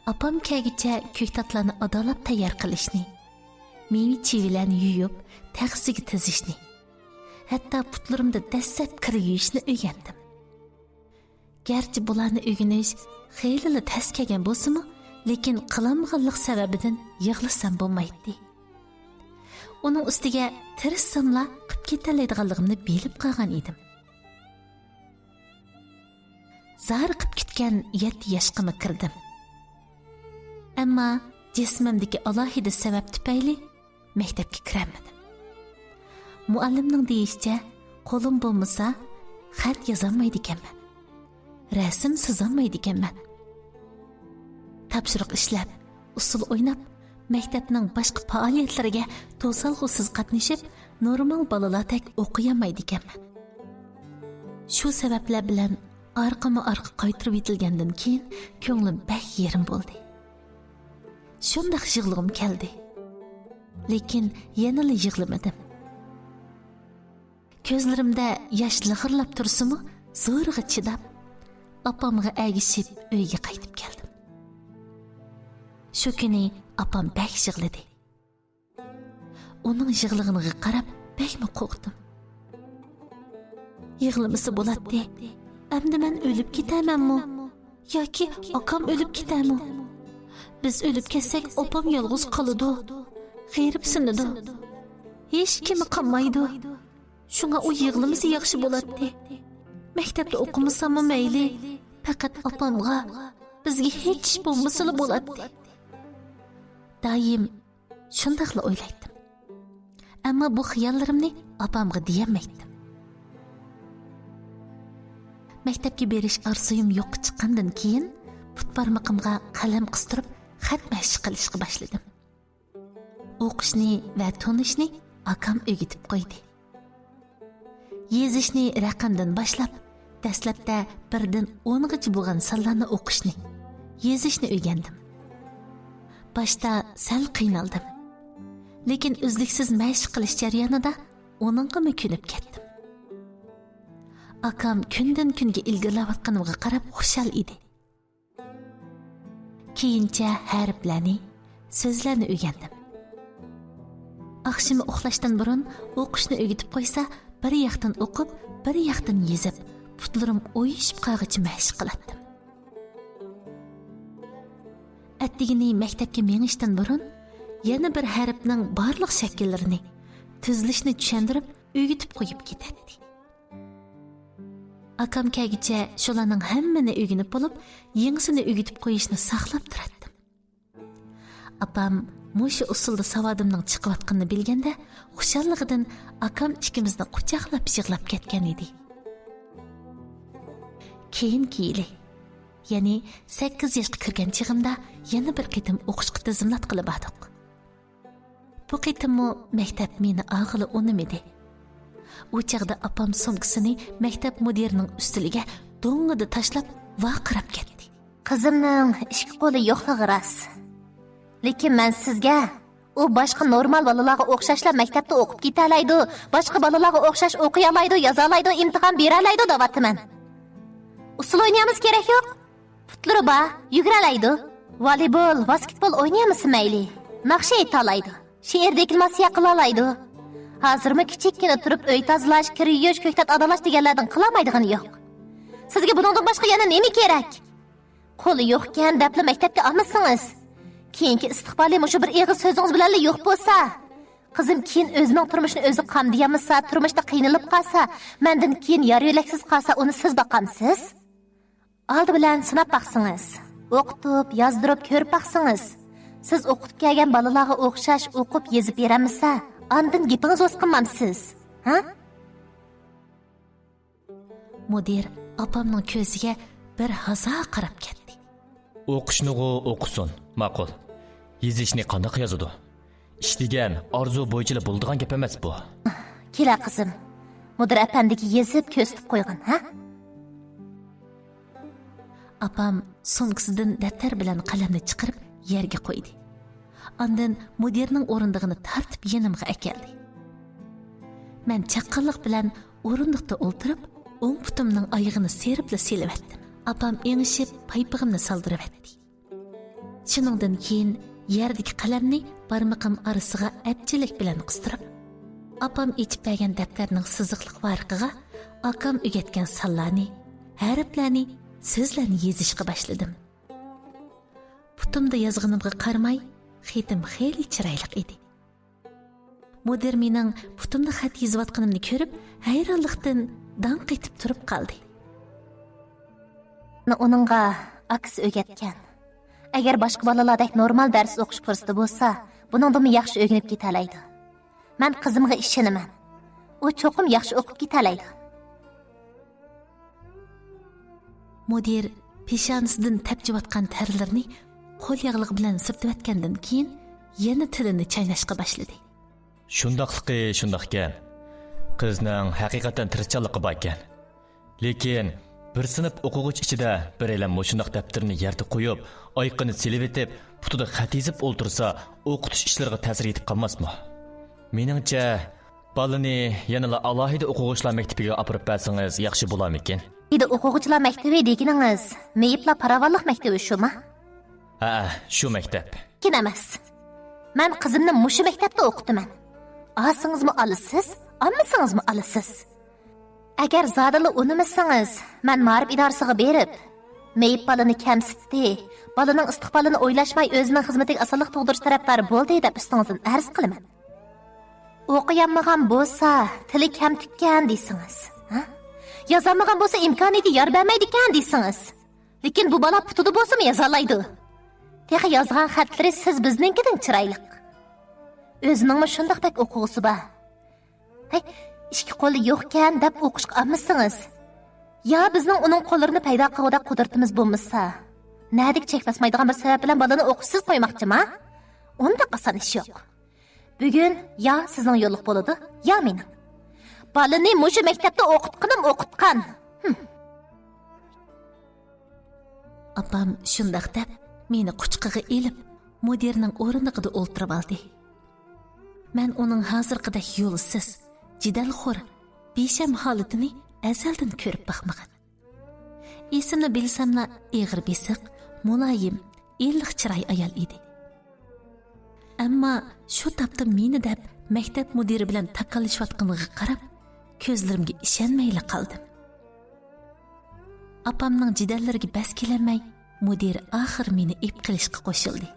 ئاپام كەلگۈچە كۆكتاتلارنى ئادالاپ تەييار قىلىشنى، مېۋە-چىۋىلەرنى يۇيۇپ تەخسىگە تىزىشنى، ھەتتا پۇتلىرىمدا دەسسەپ كىر يۇيۇشنى ئۆگەندىم. گەرچە بۇلارنى ئۆگىنىش خېلىلا تەس كەلگەن بولسىمۇ، لېكىن قىلالمىغانلىق سەۋەبىدىن يىغلىسام بولمايتتى. ئۇنىڭ ئۈستىگە تىرىشساملا قىپ كېتەلەيدىغانلىقىمنى بىلىپ قالغان ئىدىم. زارىقىپ كۈتكەن يەتتە ياشقىمۇ كىردىم. ئەمما جىسمىمدىكى ئالاھىدە سەۋەب تۈپەيلى مەكتەپكە كىرەلمىدىم. مۇئەللىمنىڭ دېيىشىچە، قولۇم بولمىسا، خەت يازالمايدىكەنمەن. رەسىم سىزالمايدىكەنمەن. تاپشۇرۇق ئىشلەپ، ئۇسسۇل ئويناپ، مەكتەپنىڭ باشقا پائالىيەتلىرىگە توسالغۇسىز قاتنىشىپ، نورمال بالىلاردەك ئوقۇيالمايدىكەنمەن. شۇ سەۋەبلەر بىلەن ئارقىمۇ ئارقا قايتۇرۇۋېتىلگەندىن كېيىن، كۆڭلۈم بەك يېرىم بولدى. شۇنداق يىغلىغۇم كەلدى. لېكىن يەنىلا يىغلىمىدىم. كۆزلىرىمدە ياش لىغىرلاپ تۇرسىمۇ، زورىغا چىداپ، ئاپامغا ئەگىشىپ ئۆيگە قايتىپ كەلدىم. شۇ كۈنى ئاپام بەك يىغلىدى. ئۇنىڭ يىغلىغىنىغا قاراپ بەكمۇ قورقتۇم. يىغلىمىسا بولاتتى. ئەمدى مەن ئۆلۈپ كېتەرمەنمۇ؟ ياكى ئاكام ئۆلۈپ كېتەرمۇ؟ بىز ئۆلۈپ كەتسەك، ئاپام يالغۇز قالىدۇ. غېرىبسىنىدۇ. ھېچكىمى قالمايدۇ. شۇڭا ئۇ يىغلىمىسا ياخشى بولاتتى. مەكتەپتە ئوقۇمىساممۇ مەيلى. پەقەت ئاپامغا، بىزگە ھېچ ئىش بولمىسىلا بولاتتى. دائىم شۇنداقلا ئويلايتتىم. ئەمما بۇ خىياللىرىمنى ئاپامغا دېيەلمەيتتىم. مەكتەپكە بېرىش ئارزۇيۇم يوققا چىققاندىن كېيىن، پۇت بارمىقىمغا قەلەم قىستۇرۇپ، خەت مەشىق قىلىشقا باشلىدىم. ئوقۇشنى ۋە تونۇشنى ئاكام ئۆگىتىپ قويدى. يېزىشنى رەقەمدىن باشلاپ، دەسلەپتە بىردىن ئونغىچە بولغان سانلارنى ئوقۇشنى، يېزىشنى ئۆگەندىم. باشتا سەل قىينالدىم. لېكىن ئۈزلۈكسىز مەشىق قىلىش جەريانىدا ئۇنىڭغىمۇ كۆنۈپ كەتتىم. ئاكام كۈندىن-كۈنگە ئىلگىرىلەۋاتقىنىمغا قاراپ خۇشال ئىدى. كېيىنچە ھەرپلەرنى، سۆزلەرنى ئۆگەندىم. ئاخشىمى ئۇخلاشتىن بۇرۇن ئوقۇشنى ئۆگىتىپ قويسا، بىر ياقتىن ئوقۇپ، بىر ياقتىن يېزىپ، پۇتلىرىم ئويۇشۇپ قالغىچە مەشىق قىلاتتىم. ئەتىگىنى مەكتەپكە مېڭىشتىن بۇرۇن يەنە بىر ھەرپنىڭ بارلىق شەكىللىرىنى، تۈزۈلۈشىنى چۈشەندۈرۈپ، ئۆگىتىپ قويۇپ كېتەتتى. ئاكام كەلگۈچە شۇلارنىڭ ھەممىنى ئۆگىنىپ بولۇپ، يېڭىسىنى ئۆگىتىپ قويۇشنى ساقلاپ تۇراتتىم. ئاپام مۇشۇ ئۇسۇلدا ساۋادىمنىڭ چىقىۋاتقىنىنى بىلگەندە، خۇشاللىقىدىن ئاكام ئىككىمىزنى قۇچاقلاپ يىغلاپ كەتكەن ئىدى. كېيىنكى يىلى، يەنى سەككىز ياشقا كىرگەن چېغىمدا يەنە بىر قېتىم ئوقۇشقا تىزىملاتقىلى باردۇق. بۇ قېتىممۇ مەكتەپ مېنى ئالغىلى ئۇنىمىدى. ئۇ چاغدا ئاپام سومكىسىنى مەكتەپ مۇدىرىنىڭ ئۈستىلىگە دوڭڭىدە تاشلاپ ۋارقىراپ كەتتى. قىزىمنىڭ ئىككى قولى يوقلۇقى راست. لېكىن مەن سىزگە، ئۇ باشقا نورمال بالىلارغا ئوخشاشلا مەكتەپتە ئوقۇپ كېتەلەيدۇ، باشقا بالىلارغا ئوخشاش ئوقۇيالايدۇ، يازالايدۇ، ئىمتىھان بېرەلەيدۇ دەۋاتىمەن. ئۇسسۇل ئوينىيمىز، كېرەك يوق. پۇتلىرى بار، يۈگۈرەلەيدۇ. ۋالىبول، ۋاسكېتبول ئوينىيالمىسا مەيلى. ناخشا ئېيتالايدۇ. شېئىر دېكلاماتسىيە قىلالايدۇ. ھازىرمۇ كىچىككىنە تۇرۇپ ئۆي تازىلاش، كىر يۇيۇش، كۆكتات ئادالاش دېگەنلەردىن قىلالمايدىغىنى يوق. سىزگە بۇنىڭدىن باشقا يەنە نېمە كېرەك؟ قولى يوقكەن دەپلا مەكتەپكە ئالمىسىڭىز. كېيىنكى ئىستىقبالى مۇشۇ بىر ئېغىز سۆزىڭىز بىلەنلا يوق بولسا. قىزىم كېيىن ئۆزىنىڭ تۇرمۇشىنى ئۆزى قامدىيالمىسا، تۇرمۇشتا قىينىلىپ قالسا، مەندىن كېيىن يار يۆلەكسىز قالسا، ئۇنى سىز باقامسىز؟ ئالدى بىلەن سىناپ باقسىڭىز، ئوقۇتۇپ، يازدۇرۇپ كۆرۈپ باقسىڭىز، سىز ئوقۇتۇپ كەلگەن بالىلارغا ئوخشاش ئوقۇپ يېزىپ بېرەلمىسە، ئاندىن گېپىڭىز ئوسقىنمامسىز؟ ھە؟ مۇدىر ئاپامنىڭ كۆزىگە بىر ھازا قاراپ كەتتى. ئوقۇشنىغۇ ئوقۇسۇن، ماقۇل. يېزىشنى قانداق يازىدۇ؟ ئىش دېگەن ئارزۇ بويىچىلا بولىدىغان گەپ ئەمەس بۇ. كېلە قىزىم، مۇدىر ئەپەندىگە يېزىپ كۆرسىتىپ قويغىن، ھە؟ ئاپام سومكىسىدىن دەپتەر بىلەن قەلەمنى چىقىرىپ يەرگە قويدى. ئاندىن مۇدىرنىڭ ئورۇندۇقىنى تارتىپ يېنىمغا ئەكەلدى. مەن چاققانلىق بىلەن ئورۇندۇقتا ئولتۇرۇپ، ئوڭ پۇتۇمنىڭ ئايىغىنى سىيرىپلا سېلىۋەتتىم. ئاپام ئېڭىشىپ، پايپىقىمنى سالدۇرۇۋەتتى. شۇنىڭدىن كېيىن يەردىكى قەلەمنى بارمىقىم ئارىسىغا ئەپچىللىك بىلەن قىستۇرۇپ، ئاپام ئېچىپ بەرگەن دەپتەرنىڭ سىزىقلىق ۋارىقىغا ئاكام ئۆگەتكەن سانلارنى، ھەرپلەرنى، سۆزلەرنى يېزىشقا باشلىدىم. پۇتۇمدا يازغىنىمغا قارىماي، خېتىم خېلى چىرايلىق ئىدى. مۇدىر مېنىڭ پۇتۇمدا خەت يېزىۋاتقىنىمنى كۆرۈپ، ھەيرانلىقتىن داڭ قېتىپ تۇرۇپ قالدى. ئۇنىڭغا ئاكىسى ئۆگەتكەن. ئەگەر باشقا بالىلاردەك نورمال دەرس ئوقۇش پۇرسىتى بولسا، بۇنىڭدىنمۇ ياخشى ئۆگىنىپ كېتەلەيدۇ. مەن قىزىمغا ئىشىنىمەن. ئۇ چوقۇم ياخشى ئوقۇپ كېتەلەيدۇ. مۇدىر پېشانىسىدىن تەپچىۋاتقان تەرلىرىنى قول ياغلىقى بىلەن سۈرتۈۋەتكەندىن كېيىن، يەنە تىلىنى چايناشقا باشلىدى. شۇنداقلىقى شۇنداقكەن. قىزنىڭ ھەقىقەتەن تىرىشچانلىقى باركەن. لېكىن بىر سىنىپ ئوقۇغۇچى ئىچىدە بىرەيلەن مۇشۇنداق دەپتىرىنى يەردە قويۇپ، ئايىقىنى سېلىۋېتىپ، پۇتىدا خەت يېزىپ ئولتۇرسا، ئوقۇتۇش ئىشلىرىغا تەسىر يېتىپ قالماسمۇ؟ مېنىڭچە، بالىنى يەنىلا ئالاھىدە ئوقۇغۇچىلار مەكتىپىگە ئاپىرىپ بەرسىڭىز ياخشى بولارمىكىن؟ ئالاھىدە ئوقۇغۇچىلار مەكتىپى دېگىنىڭىز مېيىپلار پاراۋانلىق مەكتىپى شۇما؟ ھەئە، شۇ مەكتەپ. لېكىن ئەمەس. مەن قىزىمنى مۇشۇ مەكتەپتە ئوقۇتىمەن. ئالسىڭىزمۇ ئالىسىز، ئالمىسىڭىزمۇ ئالىسىز. ئەگەر زادىلا ئۇنىمىسىڭىز، مەن مائارىپ ئىدارىسىغا بېرىپ، مېيىپ بالىنى كەمسىتتى، بالىنىڭ ئىستىقبالىنى ئويلاشماي ئۆزىنىڭ خىزمىتىگە ئاسانلىق تۇغدۇرۇش تەرەپدارى بولدى دەپ ئۈستىڭىزدىن ئەرز قىلىمەن. ئوقۇيالمىغان بولسا، تىلى كەمتۈككەن دېسىڭىز، ھە؟ يازالمىغان بولسا، ئىمكانىيىتى يار بەرمەيدىكەن دېسىڭىز. لېكىن بۇ بالا پۇتىدا بولسىمۇ يازالايدۇ. تېخى يازغان خەتلىرى سىز بىزنىڭكىدىن چىرايلىق. ئۆزىنىڭمۇ شۇنداق بەك ئوقۇغۇسى بار. ھەي، ئىككى قولى يوقكەن دەپ ئوقۇشقا ئالمىسىڭىز. يا بىزنىڭ ئۇنىڭ قوللىرىنى پەيدا قىلغۇدەك قۇدرىتىمىز بولمىسا، نەدىكى چەك باسمايدىغان بىر سەۋەب بىلەن بالىنى ئوقۇشسىز قويماقچىما؟ ئۇنداق ئاسان ئىش يوق. بۈگۈن يا سىزنىڭ يوللۇق بولىدۇ، يا مېنىڭ. بالىنى مۇشۇ مەكتەپتە ئوقۇتقىنىم ئوقۇتقان. ھىم. ئاپام شۇنداق دەپ، مېنى قۇچىقىغا ئېلىپ، مۇدىرنىڭ ئورۇندۇقىدا ئولتۇرۇۋالدى. مەن ئۇنىڭ ھازىرقىدەك يولسىز، جېدەلخور، بىشەم ھالىتىنى ئەزەلدىن كۆرۈپ باقمىغان. ئېسىمنى بىلسەملا، ئېغىر بېسىق، مۇلايىم، ئىللىق چىراي ئايال ئىدى. ئەمما شۇ تاپتا مېنى دەپ مەكتەپ مۇدىرى بىلەن تاكاللىشىۋاتقىنىغا قاراپ، كۆزلىرىمگە ئىشەنمەيلا قالدىم. ئاپامنىڭ جېدەللىرىگە بەس كېلەلمەي، مۇدىر ئاخىر مېنى ئېپ قېلىشقا قوشۇلدى.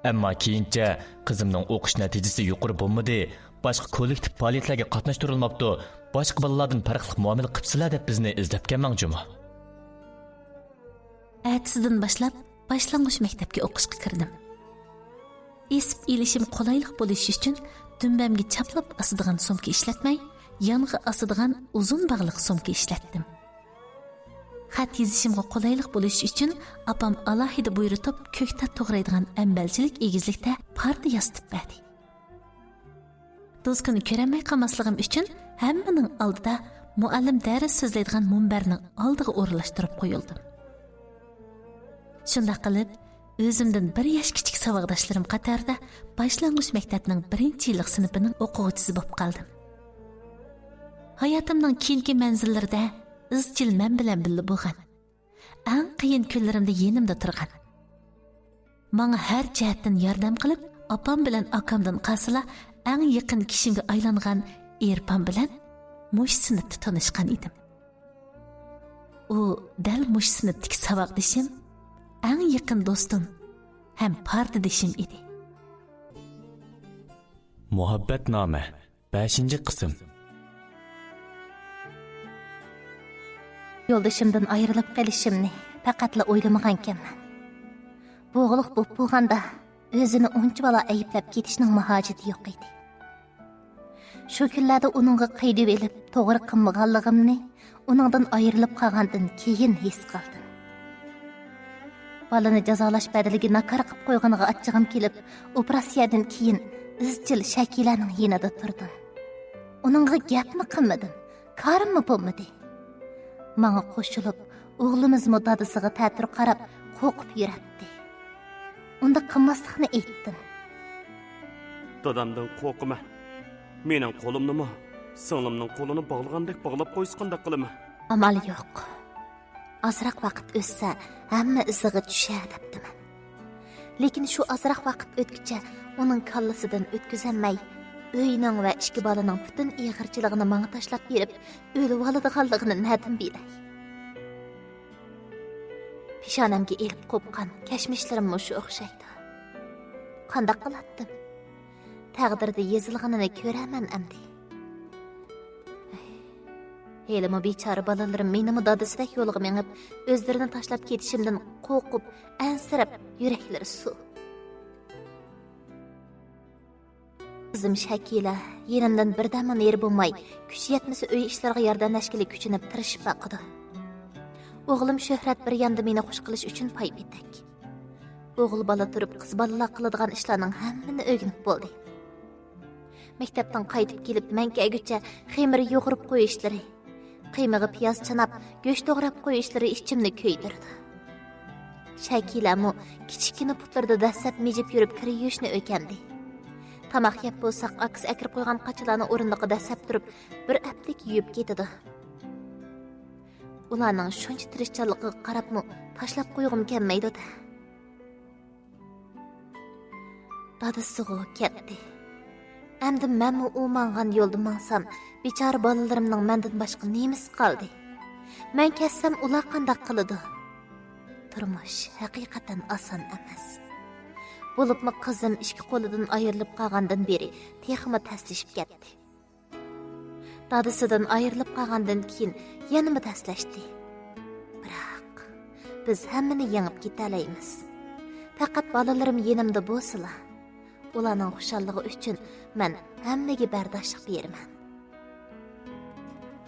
ئەمما كېيىنچە قىزىمنىڭ ئوقۇش نەتىجىسى يۇقىرى بولمىدى، باشقا كوللېكتىپ پائالىيەتلەرگە قاتناشتۇرۇلماپتۇ، باشقا بالىلاردىن پەرقلىق مۇئامىلە قىپسىلە دەپ بىزنى ئىزدەپكەنمەڭ جۇمۇ. ئەتىسىدىن باشلاپ باشلانغۇچ مەكتەپكە ئوقۇشقا كىردىم. ئېسىپ ئېلىشىم قولايلىق بولۇشى ئۈچۈن دۈمبەمگە چاپلاپ ئاسىدىغان سومكا ئىشلەتمەي، يانغا ئاسىدىغان ئۇزۇن باغلىق سومكا ئىشلەتتىم. خەت يېزىشىمغا قولايلىق بولۇشى ئۈچۈن ئاپام ئالاھىدە بۇيرۇتۇپ، كۆكتات توغرايدىغان ئەمبەلچىلىك ئېگىزلىكتە پاردا ياسىتىپ بەردى. دوسكىنى كۆرەلمەي قالماسلىقىم ئۈچۈن ھەممىنىڭ ئالدىدا مۇئەللىم دەرس سۆزلەيدىغان مۇنبەرنىڭ ئالدىغا ئورۇنلاشتۇرۇپ قويۇلدۇم. شۇنداق قىلىپ، ئۆزۈمدىن بىر ياش كىچىك ساۋاقداشلىرىم قاتارىدا باشلانغۇچ مەكتەپنىڭ بىرىنچى يىللىق سىنىپىنىڭ ئوقۇغۇچىسى بولۇپ قالدىم. ھاياتىمنىڭ كېيىنكى مەنزىللىرىدە ئىزچىل مەن بىلەن بىللە بولغان، ئەڭ قىيىن كۈنلىرىمدە يېنىمدا تۇرغان، ماڭا ھەر جەھەتتىن ياردەم قىلىپ، ئاپام بىلەن ئاكامدىن قالسىلا ئەڭ يېقىن كىشىمگە ئايلانغان ئېرپان بىلەن مۇشۇ سىنىپتا تونۇشقان ئىدىم. ئۇ دەل مۇشۇ سىنىپتىكى ساۋاقدىشىم، ئەڭ يېقىن دوستۇم ھەم پارتدىشىم ئىدى. مۇھەببەتنامە، بەشىنچى قىسىم. يولدىشىمدىن ئايرىلىپ قېلىشىمنى پەقەتلا ئويلىمىغانىكەنمەن. بوغۇلۇق بوپ بولغاندا، ئۆزىنى ئۇنچىۋالا ئەيىبلەپ كېتىشنىڭمۇ ھاجىتى يوق ئىدى. شۇ كۈنلەردە ئۇنىڭغا قىينىۋېلىپ، توغرا قىلمىغانلىقىمنى ئۇنىڭدىن ئايرىلىپ قالغاندىن كېيىن ھېس قىلدىم. بالىنى جازالاش بەدىلىگە ناكار قىپ قويغىنىغا ئاچچىقىم كېلىپ، ئوپېراتسىيەدىن كېيىن ئىزچىل شەكىلەنىڭ يېنىدا تۇردۇم. ئۇنىڭغا گەپمۇ قىلمىدىم، كارىممۇ بولمىدى. ماڭا قوشۇلۇپ، ئوغلىمىزمۇ دادىسىغا تەتۈر قاراپ، قورقۇپ يۈرەتتى. ئۇنداق قىلماسلىقنى ئېيتتىم. دادامدىن قورقىمەن. مېنىڭ قولۇمنىمۇ سىڭلىمنىڭ قولىنى باغلىغاندەك باغلاپ قويسا قانداق قىلىمەن؟ ئامال يوق. ئازراق ۋاقىت ئۆتسە، ھەممە ئىزىغا چۈشەر دەپتىمەن. لېكىن شۇ ئازراق ۋاقىت ئۆتكۈچە ئۇنىڭ كاللىسىدىن ئۆتكۈزەلمەي، ئۆينىڭ ۋە ئىككى بالىنىڭ پۈتۈن ئېغىرچىلىقىنى ماڭا تاشلاپ بېرىپ، ئۆلۈۋالىدىغانلىقىنى نەدىن بىلەي؟ پېشانەمگە ئېلىپ قوپقان كەچمىشلىرىم مۇشۇ ئوخشايدۇ. قانداق قىلاتتىم؟ تەقدىردە يېزىلغىنىنى كۆرەرمەن ئەمدى. ھېلىمۇ بىچارە بالىلىرىم مېنىمۇ دادىسىدەك يولغا مېڭىپ، ئۆزلىرىنى تاشلاپ كېتىشىمدىن قورقۇپ، ئەنسىرەپ، يۈرەكلىرى سۇ. قىزىم شەكىلە يېنىمدىن بىردەممۇ نېرى بولماي، كۈچى يەتمىسە ئۆي ئىشلىرىغا ياردەملەشكىلى كۈچىنىپ تىرىشىپ باقىدۇ. ئوغلۇم شۆھرەت بىر ياندا مېنى خۇش قىلىش ئۈچۈن پاي-پېتەك. ئوغۇل بالا تۇرۇپ قىز بالىلار قىلىدىغان ئىشلارنىڭ ھەممىنى ئۆگىنىپ بولدى. مەكتەپتىن قايتىپ كېلىپ، مەڭگۈگىچە خېمىر يۇغۇرۇپ قويۇشلىرى، قىيمىغا پىياز چاناپ، گۆش توغراپ قويۇشلىرى ئىچىمنى كۆيدۈرىدۇ. شەكىلەمۇ كىچىككىنە پۇتلىرىدا دەسسەپ مىجىپ يۈرۈپ كىر يۇيۇشنى ئۆگەندى. تاماق يەپ بولساق، ئاكىسى ئەكىرىپ قويغان قاچىلارنى ئورۇندۇققا دەسسەپ تۇرۇپ، بىر ئەپلىك يۇيۇپ كېتىدۇ. ئۇلارنىڭ شۇنچە تىرىشچانلىقىغا قاراپمۇ تاشلاپ قويغۇم كەلمەيدۇ-دە. دادىسىغۇ كەتتى. ئەمدى مەنمۇ ئۇ ماڭغان يولدا ماڭسام، بىچارە بالىلىرىمنىڭ مەندىن باشقا نېمىسى قالدى؟ مەن كەتسەم، ئۇلار قانداق قىلىدۇ؟ تۇرمۇش ھەقىقەتەن ئاسان ئەمەس. بولۇپمۇ قىزىم ئىككى قولىدىن ئايرىلىپ قالغاندىن بېرى تېخىمۇ تەسلىشىپ كەتتى. دادىسىدىن ئايرىلىپ قالغاندىن كېيىن يەنىمۇ تەسلەشتى. بىراق، بىز ھەممىنى يېڭىپ كېتەلەيمىز. پەقەت بالىلىرىم يېنىمدا بولسىلا، ئۇلارنىڭ خۇشاللىقى ئۈچۈن مەن ھەممىگە بەرداشلىق بېرىمەن.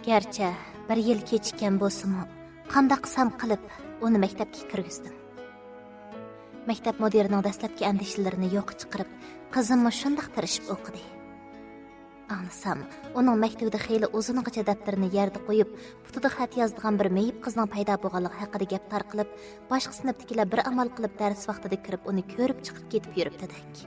گەرچە بىر يىل كېچىككەن بولسىمۇ، قانداق قىلسام قىلىپ ئۇنى مەكتەپكە كىرگۈزدۈم. مەكتەپ مۇدىرىنىڭ دەسلەپكى ئەندىشىلىرىنى يوققا چىقىرىپ، قىزىممۇ شۇنداق تىرىشىپ ئوقۇدى. ئاڭلىسام، ئۇنىڭ مەكتىۋىدە خېلى ئۇزۇنغىچە دەپتىرىنى يەردە قويۇپ، پۇتىدا خەت يازىدىغان بىر مېيىپ قىزنىڭ پەيدا بولغانلىقى ھەققىدە گەپ تارقىلىپ، باشقا سىنىپتىكىلەر بىر ئامال قىلىپ دەرس ۋاقتىدا كىرىپ، ئۇنى كۆرۈپ چىقىپ كېتىپ يۈرۈپتىدەك.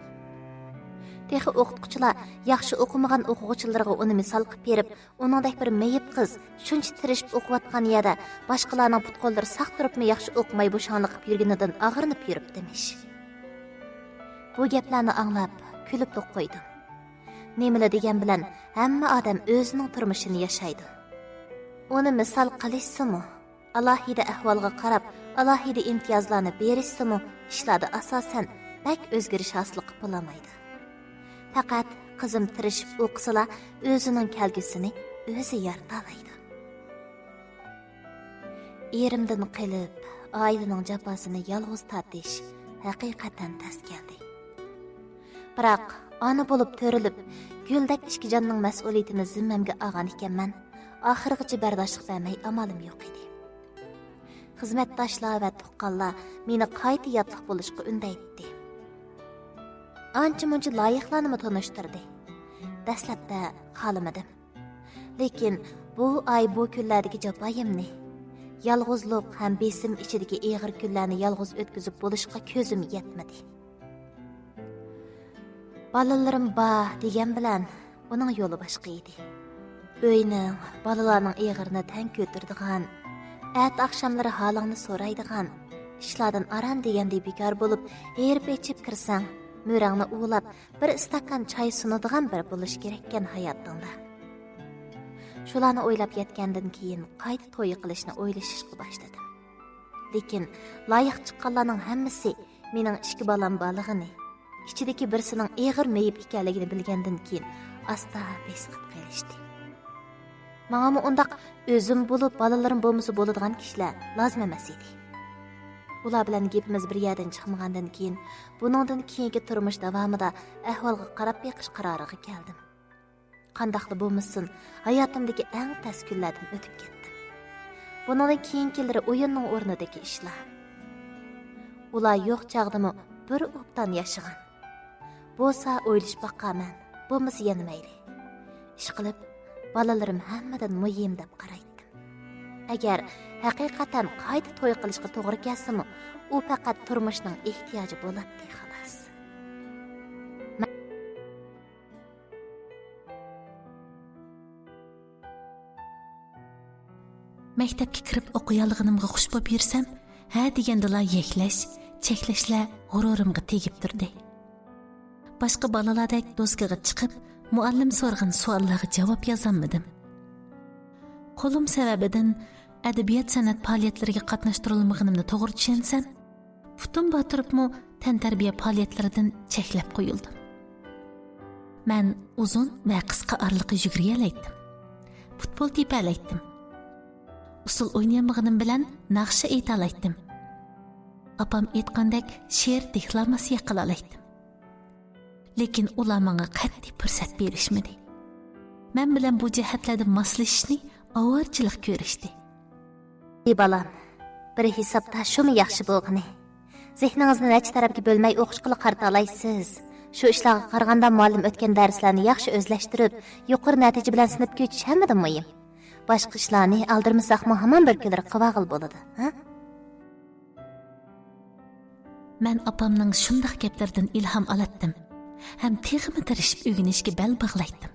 تېخى ئوقۇتقۇچىلار ياخشى ئوقۇمىغان ئوقۇغۇچىلىرىغا ئۇنى مىسال قىلىپ بېرىپ، ئۇنىڭدەك بىر مېيىپ قىز شۇنچە تىرىشىپ ئوقۇۋاتقان يەردە باشقىلارنىڭ پۇت-قوللىرى ساق تۇرۇپمۇ ياخشى ئوقۇماي بوشاڭلىق قىلىپ يۈرگىنىدىن ئاغرىنىپ يۈرۈپتىمىش. بۇ گەپلەرنى ئاڭلاپ، كۈلۈپلا قويدۇم. نېمىلا دېگەن بىلەن، ھەممە ئادەم ئۆزىنىڭ تۇرمۇشىنى ياشايدۇ. ئۇنى مىسال قىلىشسىمۇ، ئالاھىدە ئەھۋالغا قاراپ، ئالاھىدە ئىمتىيازلارنى بېرىشسىمۇ، ئىشلاردا ئاساسەن بەك ئۆزگىرىش ھاسىل قىلىپ بولالمايدۇ. پەقەت قىزىم تىرىشىپ ئوقۇسىلا، ئۆزىنىڭ كەلگۈسىنى ئۆزى يارىتالايدۇ. ئېرىمدىن قېلىپ، ئائىلىنىڭ جاپاسىنى يالغۇز تارتىش ھەقىقەتەن تەس كەلدى. بىراق، ئانا بولۇپ تۆرىلىپ، گۈلدەك ئىككى جاننىڭ مەسئۇلىيىتىنى زىممەمگە ئالغان ئىكەنمەن، ئاخىرغىچە بەرداشلىق بەرمەي ئامالىم يوق ئىدى. خىزمەتداشلار ۋە تۇغقانلار مېنى قايتا ياتلىق بولۇشقا ئۈندەيتتى. ئانچە-مۇنچە لايىقلارنىمۇ تونۇشتۇردى. دەسلەپتە خالىمىدىم. لېكىن بۇ ئاي، بۇ كۈنلەردىكى جاپايىمنى، يالغۇزلۇق ھەم بېسىم ئىچىدىكى ئېغىر كۈنلەرنى يالغۇز ئۆتكۈزۈپ بولۇشقا كۆزۈم يەتمىدى. بالىلىرىم بار دېگەن بىلەن ئۇنىڭ يولى باشقا ئىدى. ئۆينىڭ، بالىلارنىڭ ئېغىرىنى تەڭ كۆتۈرىدىغان، ئەتە-ئاخشاملىرى ھالىڭنى سورايدىغان، ئىشلاردىن ئاران دېگەندە بىكار بولۇپ، ھېرىپ-ئېچىپ كىرسەڭ، مۈرەڭنى ئۇۋىلاپ، بىر ئىستاكان چاي سۇنىدىغان بىرى بولۇش كېرەككەن ھاياتىڭدا. شۇلارنى ئويلاپ يەتكەندىن كېيىن، قايتا توي قىلىشنى ئويلىشىشقا باشلىدىم. لېكىن لايىق چىققانلارنىڭ ھەممىسى مېنىڭ ئىككى بالام بارلىقىنى، ئىچىدىكى بىرسىنىڭ ئېغىر مېيىپ ئىكەنلىكىنى بىلگەندىن كېيىن، ئاستا بېسىقىپ قېلىشتى. ماڭىمۇ ئۇنداق ئۆزۈم بولۇپ، بالىلىرىم بولمىسا بولىدىغان كىشىلەر لازىم ئەمەس ئىدى. ئۇلار بىلەن گېپىمىز بىر يەردىن چىقمىغاندىن كېيىن، بۇنىڭدىن كېيىنكى تۇرمۇش داۋامىدا ئەھۋالغا قاراپ بېقىش قارارىغا كەلدىم. قانداقلا بولمىسۇن، ھاياتىمدىكى ئەڭ تەس كۈنلەردىن ئۆتۈپ كەتتىم. بۇنىڭدىن كېيىنكىلىرى ئويۇننىڭ ئورنىدىكى ئىشلار. ئۇلار يوق چاغدىمۇ بىر ئوبدان ياشىغان. بولسا ئويلىشىپ باقارمەن، بولمىسا يەنە مەيلى. ئىشقىلىپ، بالىلىرىم ھەممىدىن مۇھىم دەپ قارايتتىم. ئەگەر ھەقىقەتەن قايتا توي قىلىشقا توغرا كەلسىمۇ، ئۇ پەقەت تۇرمۇشنىڭ ئېھتىياجى بولاتتى، خالاس. مەكتەپكە كىرىپ ئوقۇيالىغىنىمغا خۇش بولۇپ يۈرسەم، ھە دېگەندىلا يەكلەش، چەكلەشلەر غۇرۇرۇمغا تېگىپ تۇردى. باشقا بالىلاردەك دوسكىغا چىقىپ، مۇئەللىم سورىغان سوئاللارغا جاۋاب يازالمىدىم. قولۇم سەۋەبىدىن ئەدەبىيات-سەنئەت پائالىيەتلىرىگە قاتناشتۇرۇلمىغىنىمنى توغرا چۈشەنسەم، پۇتۇم بار تۇرۇپمۇ تەنتەربىيە پائالىيەتلىرىدىن چەكلەپ قويۇلدۇم. مەن ئۇزۇن ۋە قىسقا ئارىلىققا يۈگۈرۈۋالايتتىم. پۇتبول تېپەلەيتتىم. ئۇسسۇل ئوينىيالمىغىنىم بىلەن ناخشا ئېيتالايتتىم. ئاپام ئېيتقاندەك شېئىر دېكلاماتسىيە قىلالايتتىم. لېكىن ئۇلار ماڭا قەتئىي پۇرسەت بېرىشمىدى. مەن بىلەن بۇ جەھەتلەردە ماسلىشىشنى ئاۋارىچىلىك كۆرۈشتى. ئى بالام، بىر ھېسابتا شۇمۇ ياخشى بولغىنى. زېھنىڭىزنى نەچچە تەرەپكە بۆلمەي ئوقۇشقىلا قارىتالايسىز. شۇ ئىشلارغا قارىغاندا مۇئەللىم ئۆتكەن دەرسلەرنى ياخشى ئۆزلەشتۈرۈپ، يۇقىرى نەتىجە بىلەن سىنىپكە ئۆتۈش ھەممىدىن مۇھىم. باشقا ئىشلارنى ئالدىرىمىساقمۇ ھامان بىر كۈنلىرى قىلىۋالغىلى بولىدۇ، ھە؟ مەن ئاپامنىڭ شۇنداق گەپلىرىدىن ئىلھام ئالاتتىم ھەم تېخىمۇ تىرىشىپ ئۆگىنىشكە بەل باغلايتتىم.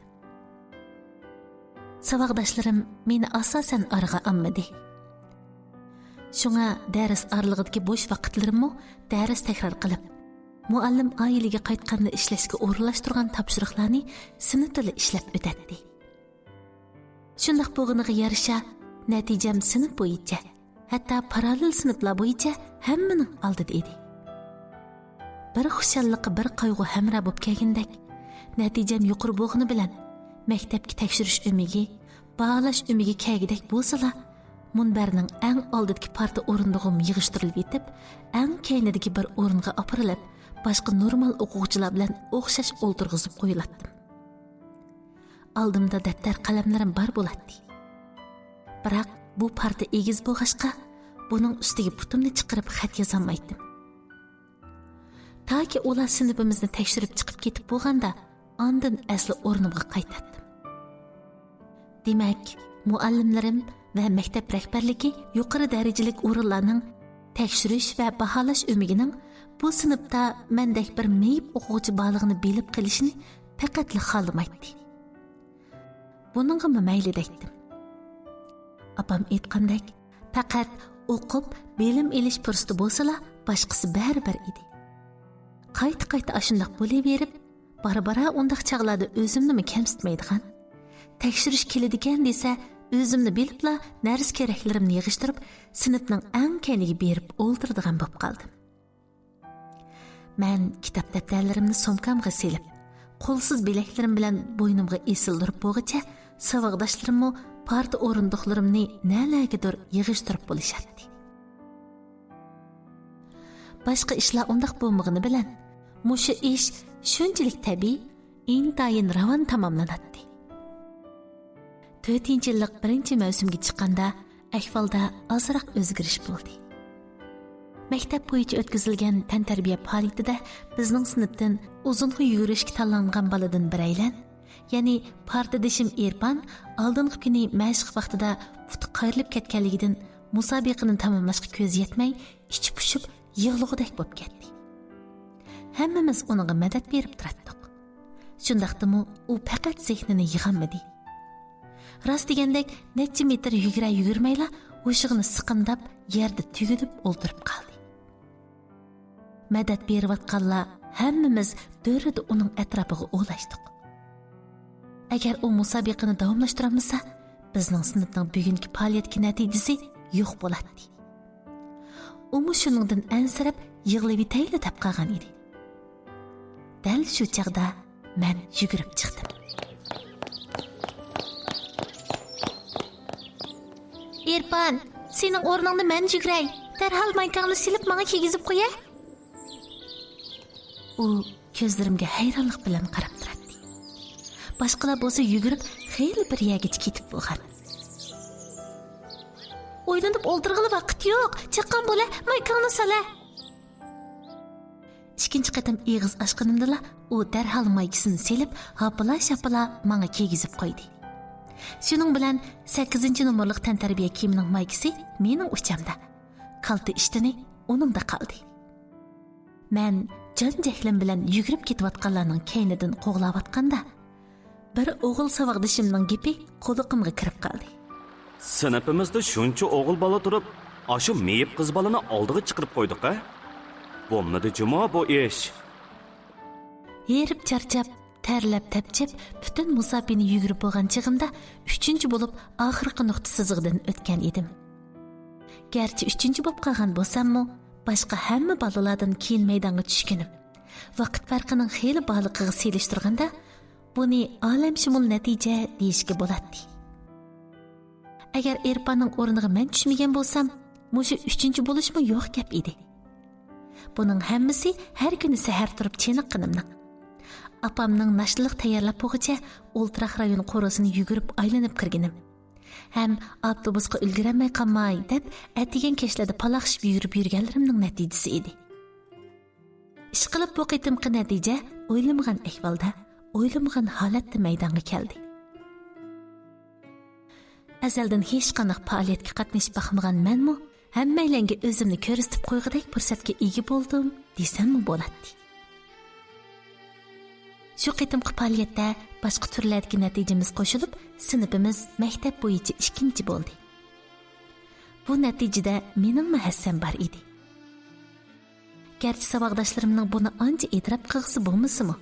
ساۋاقداشلىرىم مېنى ئاساسەن ئارىغا ئالمىدى. شۇڭا دەرس ئارىلىقىدىكى بوش ۋاقىتلىرىممۇ دەرس تەكرار قىلىپ، مۇئەللىم ئائىلىگە قايتقاندا ئىشلەشكە ئورۇنلاشتۇرغان تاپشۇرۇقلارنى سىنىپتىلا ئىشلەپ ئۆتەتتى. شۇنداق بولغىنىغا يارىشا، نەتىجەم سىنىپ بويىچە، ھەتتا پاراللېل سىنىپلار بويىچە ھەممىنىڭ ئالدىدا ئىدى. بىر خۇشاللىققا بىر قايغۇ ھەمراھ بولۇپ كەلگىنىدەك، نەتىجەم يۇقىرى بولغىنى بىلەن، مەكتەپكە تەكشۈرۈش ئۆمىكى، باھالاش ئۆمىكى كەلگۈدەك بولسىلا، مۇنبەرنىڭ ئەڭ ئالدىدىكى پارتا ئورۇندۇقىمۇ يىغىشتۇرۇلۇپ يېتىپ، ئەڭ كەينىدىكى بىر ئورۇنغا ئاپىرىلىپ، باشقا نورمال ئوقۇغۇچىلار بىلەن ئوخشاش ئولتۇرغۇزۇپ قويۇلاتتىم. ئالدىمدا دەپتەر قەلەملىرىم بار بولاتتى. بىراق بۇ پارتا ئېگىز بولغاچقا، بۇنىڭ ئۈستىگە پۇتۇمنى چىقىرىپ خەت يازالمايتتىم. تاكى ئۇلار سىنىپىمىزنى تەكشۈرۈپ چىقىپ كېتىپ بولغاندا، ئاندىن ئەسلى ئورنۇمغا قايتاتتىم. دېمەك، مۇئەللىملىرىم ۋە مەكتەپ رەھبەرلىكى يۇقىرى دەرىجىلىك ئورۇنلارنىڭ تەكشۈرۈش ۋە باھالاش ئۆمىكىنىڭ بۇ سىنىپتا مەندەك بىر مېيىپ ئوقۇغۇچى بارلىقىنى بىلىپ قېلىشىنى پەقەتلا خالىمايتتى. بۇنىڭغىمۇ مەيلى دەيتتىم. ئاپام ئېيتقاندەك، پەقەت ئوقۇپ بىلىم ئېلىش پۇرسىتى بولسىلا، باشقىسى بەرىبىر ئىدى. قايتا-قايتا ئاشۇنداق بولۇۋېرىپ، بارا-بارا ئۇنداق چاغلاردا ئۆزۈمنىمۇ كەمسىتمەيدىغان، تەكشۈرۈش كېلىدىكەن دېسە، ئۆزۈمنى بىلىپلا نەرسە-كېرەكلىرىمنى يىغىشتۇرۇپ، سىنىپنىڭ ئەڭ كەينىگە بېرىپ ئولتۇرىدىغان بولۇپ قالدىم. مەن كىتاب-دەپتەرلىرىمنى سومكامغا سېلىپ، قولسىز بىلەكلىرىم بىلەن بوينۇمغا ئېسىلدۇرۇپ بولغۇچە، ساۋاقداشلىرىممۇ پارتا ئورۇندۇقلىرىمنى نەلەرگىدۇر يىغىشتۇرۇپ بولۇشاتتى. باشقا ئىشلار ئۇنداق بولمىغىنى بىلەن، مۇشۇ ئىش شۇنچىلىك تەبىئىي، ئىنتايىن راۋان تاماملىناتتى. تۆتىنچى يىللىق بىرىنچى مەۋسۇمگە چىققاندا، ئەھۋالدا ئازراق ئۆزگىرىش بولدى. مەكتەپ بويىچە ئۆتكۈزۈلگەن تەنتەربىيە پائالىيىتىدە بىزنىڭ سىنىپتىن ئۇزۇنغا يۈگۈرۈشكە تاللانغان بالىدىن بىرەيلەن، يەنى پارتىدىشىم ئېرپان ئالدىنقى كۈنى مەشىق ۋاقتىدا پۇتى قايرىلىپ كەتكەنلىكىدىن، مۇسابىقىنى تاماملاشقا كۆزى يەتمەي، ئىچى پۇشۇپ، يىغلىغۇدەك بولۇپ كەتتى. ھەممىمىز ئۇنىڭغا مەدەت بېرىپ تۇراتتۇق. شۇنداقتىمۇ ئۇ پەقەت زېھنىنى يىغالمىدى. راست دېگەندەك، نەچچە مېتىر يۈگۈرە يۈگۈرمەيلا، ھوشىغىنى سىقىمداپ، يەردە تۈگۈلۈپ ئولتۇرۇپ قالدى. مەدەت بېرىۋاتقانلار ھەممىمىز دۆرىدە ئۇنىڭ ئەتراپىغا ئولاشتۇق. ئەگەر ئۇ مۇسابىقىنى داۋاملاشتۇرالمىسا، بىزنىڭ سىنىپنىڭ بۈگۈنكى پائالىيەتتىكى نەتىجىسى يوق بولاتتى. ئۇمۇ شۇنىڭدىن ئەنسىرەپ، يىغلىۋېتەيلا دەپ قالغان ئىدى. دەل شۇ چاغدا مەن يۈگۈرۈپ چىقتىم. ئېرپان، سېنىڭ ئورنۇڭدا مەن يۈگۈرەي. دەرھال مايكاڭنى سېلىپ، ماڭا كىيگۈزۈپ قويە. ئۇ كۆزلىرىمگە ھەيرانلىق بىلەن قاراپ تۇراتتى. باشقىلار بولسا يۈگۈرۈپ خېلى بىر يەرگىچە كېتىپ بولغان. ئويلىنىپ ئولتۇرغىلى ۋاقىت يوق. چاققان بولە، مايكاڭنى سالە. ئىككىنچى قېتىم ئېغىز ئاچقىنىمدىلا، ئۇ دەرھال مايكىسىنى سېلىپ، ھاپىلا-شاپىلا ماڭا كىيگۈزۈپ قويدى. شۇنىڭ بىلەن سەككىزىنچى نومۇرلۇق تەنتەربىيە كىيىمىنىڭ مايكىسى مېنىڭ ئۇچامدا، كالتە ئىشتىنى ئۇنىڭدا قالدى. مەن جان-جەھلىم بىلەن يۈگۈرۈپ كېتىۋاتقانلارنىڭ كەينىدىن قوغلاۋاتقاندا، بىر ئوغۇل ساۋاقدىشىمنىڭ گېپى قۇلىقىمغا كىرىپ قالدى. سىنىپىمىزدا شۇنچە ئوغۇل بالا تۇرۇپ، ئاشۇ مېيىپ قىز بالىنى ئالدىغا چىقىرىپ قويدۇق-ھە؟ بولمىدى جۇمۇ بۇ ئىش. ھېرىپ چارچاپ، تەرلەپ تەپچەپ، پۈتۈن مۇساپىنى يۈگۈرۈپ بولغان چېغىمدا ئۈچىنچى بولۇپ ئاخىرقى نۇقتا سىزىقىدىن ئۆتكەن ئىدىم. گەرچە ئۈچىنچى بولۇپ قالغان بولساممۇ، باشقا ھەممە بالىلاردىن كېيىن مەيدانغا چۈشكىنىم، ۋاقىت پەرقىنىڭ خېلى بارلىقىغا سېلىشتۇرغاندا، بۇنى ئالەمشۇمۇل نەتىجە دېيىشكە بولاتتى. ئەگەر ئېرپاننىڭ ئورنىغا مەن چۈشمىگەن بولسام، مۇشۇ ئۈچىنچى بولۇشمۇ يوق گەپ ئىدى. بۇنىڭ ھەممىسى ھەر كۈنى سەھەر تۇرۇپ چېنىققىنىمنىڭ. ئاپامنىڭ ناشتىلىق تەييارلاپ بولغۇچە ئولتۇراق رايون قورۇسىنى يۈگۈرۈپ ئايلىنىپ كىرگىنىم ھەم ئاپتوبۇسقا ئۈلگۈرەلمەي قالماي دەپ ئەتىگەن كەچلەردە پالاقشىپ يۈگۈرۈپ يۈرگەنلىرىمنىڭ نەتىجىسى ئىدى. ئىشقىلىپ بۇ قېتىمقى نەتىجە ئويلىمىغان ئەھۋالدا، ئويلىمىغان ھالەتتە مەيدانغا كەلدى. ئەزەلدىن ھېچقانداق پائالىيەتكە قاتنىشىپ باقمىغان مەنمۇ ھەممەيلەنگە ئۆزۈمنى كۆرسىتىپ قويغۇدەك پۇرسەتكە ئىگە بولدۇم دېسەممۇ بولاتتى. شۇ قېتىمقى پائالىيەتتە باشقا تۈرلەردىكى نەتىجىمىز قوشۇلۇپ، سىنىپىمىز مەكتەپ بويىچە ئىككىنچى بولدى. بۇ نەتىجىدە مېنىڭمۇ ھەسسەم بار ئىدى. گەرچە ساۋاقداشلىرىمنىڭ بۇنى ئانچە ئېتىراپ قىلغۇسى بولمىسىمۇ،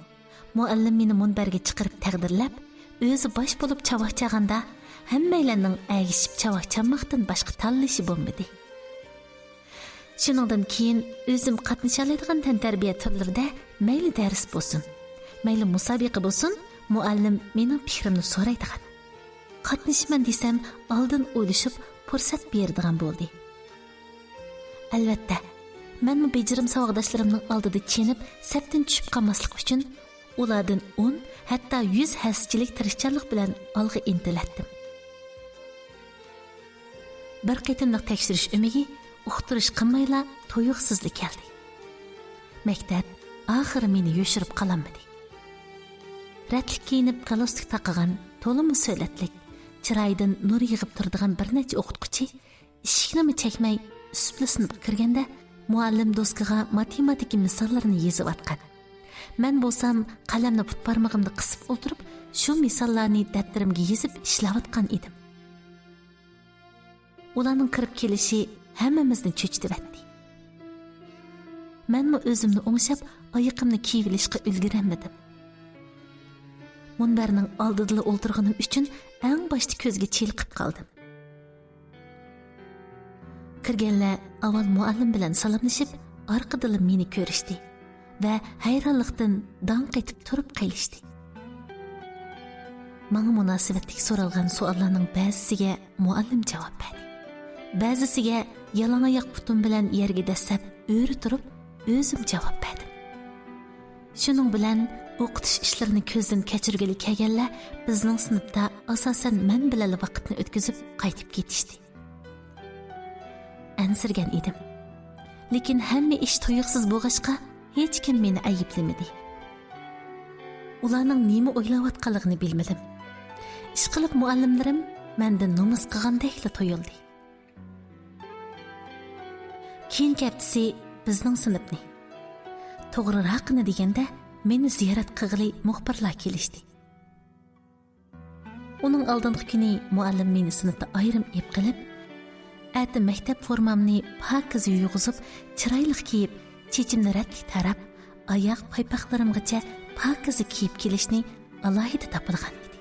مۇئەللىم مېنى مۇنبەرگە چىقىرىپ تەقدىرلەپ، ئۆزى باش بولۇپ چاۋاك چالغاندا، ھەممەيلەننىڭ ئەگىشىپ چاۋاك چالماقتىن باشقا تاللىشى بولمىدى. شۇنىڭدىن كېيىن ئۆزۈم قاتنىشالايدىغان تەنتەربىيە تۈرلىرىدە مەيلى دەرس بولسۇن، مەيلى مۇسابىقە بولسۇن، مۇئەللىم مېنىڭ پىكرىمنى سورايدىغان، قاتنىشىمەن دېسەم ئالدىن ئويلىشىپ پۇرسەت بېرىدىغان بولدى. ئەلۋەتتە، مەنمۇ بېجىرىم ساۋاقداشلىرىمنىڭ ئالدىدا چېنىپ، سەپتىن چۈشۈپ قالماسلىق ئۈچۈن ئۇلاردىن ئون، ھەتتا يۈز ھەسسىچىلىك تىرىشچانلىق بىلەن ئالغا ئىنتىلەتتىم. بىر قېتىملىق تەكشۈرۈش ئۆمىكى ئۇقتۇرۇش قىلمايلا تۇيۇقسىزلا كەلدى. مەكتەپ ئاخىرى مېنى يوشۇرۇپ قالالمىدى. رەتلىك كىيىنىپ، گالستۇك تاقىغان، تولىمۇ سۆلەتلىك، چىرايىدىن نۇر يېغىپ تۇرىدىغان بىر نەچچە ئوقۇتقۇچى ئىشىكنىمۇ چەكمەي، ئۈسۈپلا سىنىپقا كىرگەندە، مۇئەللىم دوسكىغا ماتېماتىكا مىساللىرىنى يېزىۋاتقان. مەن بولسام قەلەمنى پۇت بارمىقىمدا قىسىپ ئولتۇرۇپ، شۇ مىساللارنى دەپتىرىمگە يېزىپ ئىشلەۋاتقان ئىدىم. ئۇلارنىڭ كىرىپ كېلىشى ھەممىمىزنى چۆچۈتۈۋەتتى. مەنمۇ ئۆزۈمنى ئوڭشاپ، ئايىقىمنى كىيىۋېلىشقا ئۈلگۈرەلمىدىم. مۇنبەرنىڭ ئالدىدىلا ئولتۇرغىنىم ئۈچۈن ئەڭ باشتا كۆزگە چېلىقىپ قالدىم. كىرگەنلەر ئاۋۋال مۇئەللىم بىلەن سالاملىشىپ، ئارقىدىنلا مېنى كۆرۈشتى ۋە ھەيرانلىقتىن داڭ قېتىپ تۇرۇپ قېلىشتى. ماڭا مۇناسىۋەتلىك سورالغان سوئاللارنىڭ بەزىسىگە مۇئەللىم جاۋاب بەردى. بەزىسىگە يالاڭاياق پۇتۇم بىلەن يەرگە دەسسەپ ئۆرە تۇرۇپ ئۆزۈم جاۋاب بەردىم. شۇنىڭ بىلەن ئوقۇتۇش ئىشلىرىنى كۆزدىن كەچۈرگىلى كەلگەنلەر بىزنىڭ سىنىپتا ئاساسەن مەن بىلەنلا ۋاقىتنى ئۆتكۈزۈپ قايتىپ كېتىشتى. ئەنسىرىگەن ئىدىم. لېكىن ھەممە ئىش تۇيۇقسىز بولغاچقا، ھېچكىم مېنى ئەيىبلىمىدى. ئۇلارنىڭ نېمە ئويلاۋاتقانلىقىنى بىلمىدىم. ئىشقىلىپ مۇئەللىملىرىم مەندىن نومۇس قىلغاندەكلا تۇيۇلدى. كېيىنكى ھەپتىسى بىزنىڭ سىنىپنى، توغرىراقىنى دېگەندە، مېنى زىيارەت قىلغىلى مۇخبىرلار كېلىشتى. ئۇنىڭ ئالدىنقى كۈنى مۇئەللىم مېنى سىنىپتا ئايرىم ئېلىپ قېلىپ، ئەتە مەكتەپ فورمامنى پاكىز يۇيغۇزۇپ، چىرايلىق كىيىپ، چېچىمنى رەتلىك تاراپ، ئاياغ پايپاقلىرىمغىچە پاكىزە كىيىپ كېلىشنى ئالاھىدە تاپىلىغان ئىدى.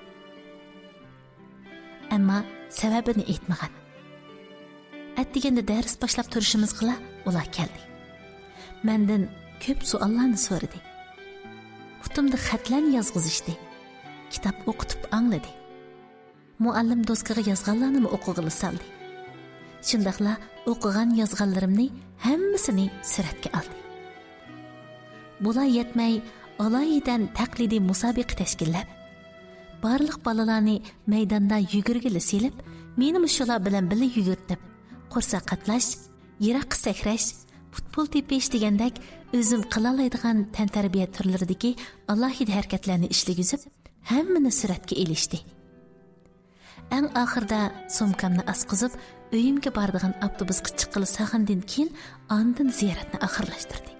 ئەمما سەۋەبىنى ئېيتمىغان. ئەتىگەندە دەرس باشلاپ تۇرۇشىمىزغىلا ئۇلار كەلدى. مەندىن كۆپ سوئاللارنى سورىدى. پۇتۇمدا خەتلەرنى يازغۇزۇشتى. كىتاب ئوقۇتۇپ ئاڭلىدى. مۇئەللىم دوسكىغا يازغانلارنىمۇ ئوقۇغىلى سالدى. شۇنداقلا ئوقۇغان يازغانلىرىمنى ھەممىسىنى سۈرەتكە ئالدى. بۇلار يەتمەي، ئالايىتەن تەقلىدىي مۇسابىقە تەشكىللەپ، بارلىق بالىلارنى مەيداندا يۈگۈرگىلى سېلىپ، مېنىمۇ شۇلار بىلەن بىللە يۈگۈرتۈپ، قورساق قاتلاش، يىراققا سەكرەش، پۇتبول تېپىش دېگەندەك ئۆزۈم قىلالايدىغان تەنتەربىيە تۈرلىرىدىكى ئالاھىدە ھەرىكەتلەرنى ئىشلىگۈزۈپ، ھەممىنى سۈرەتكە ئېلىشتى. ئەڭ ئاخىرىدا سومكامنى ئاسقۇزۇپ، ئۆيۈمگە بارىدىغان ئاپتوبۇسقا چىققىلى سالغاندىن كېيىن، ئاندىن زىيارەتنى ئاخىرلاشتۇردى.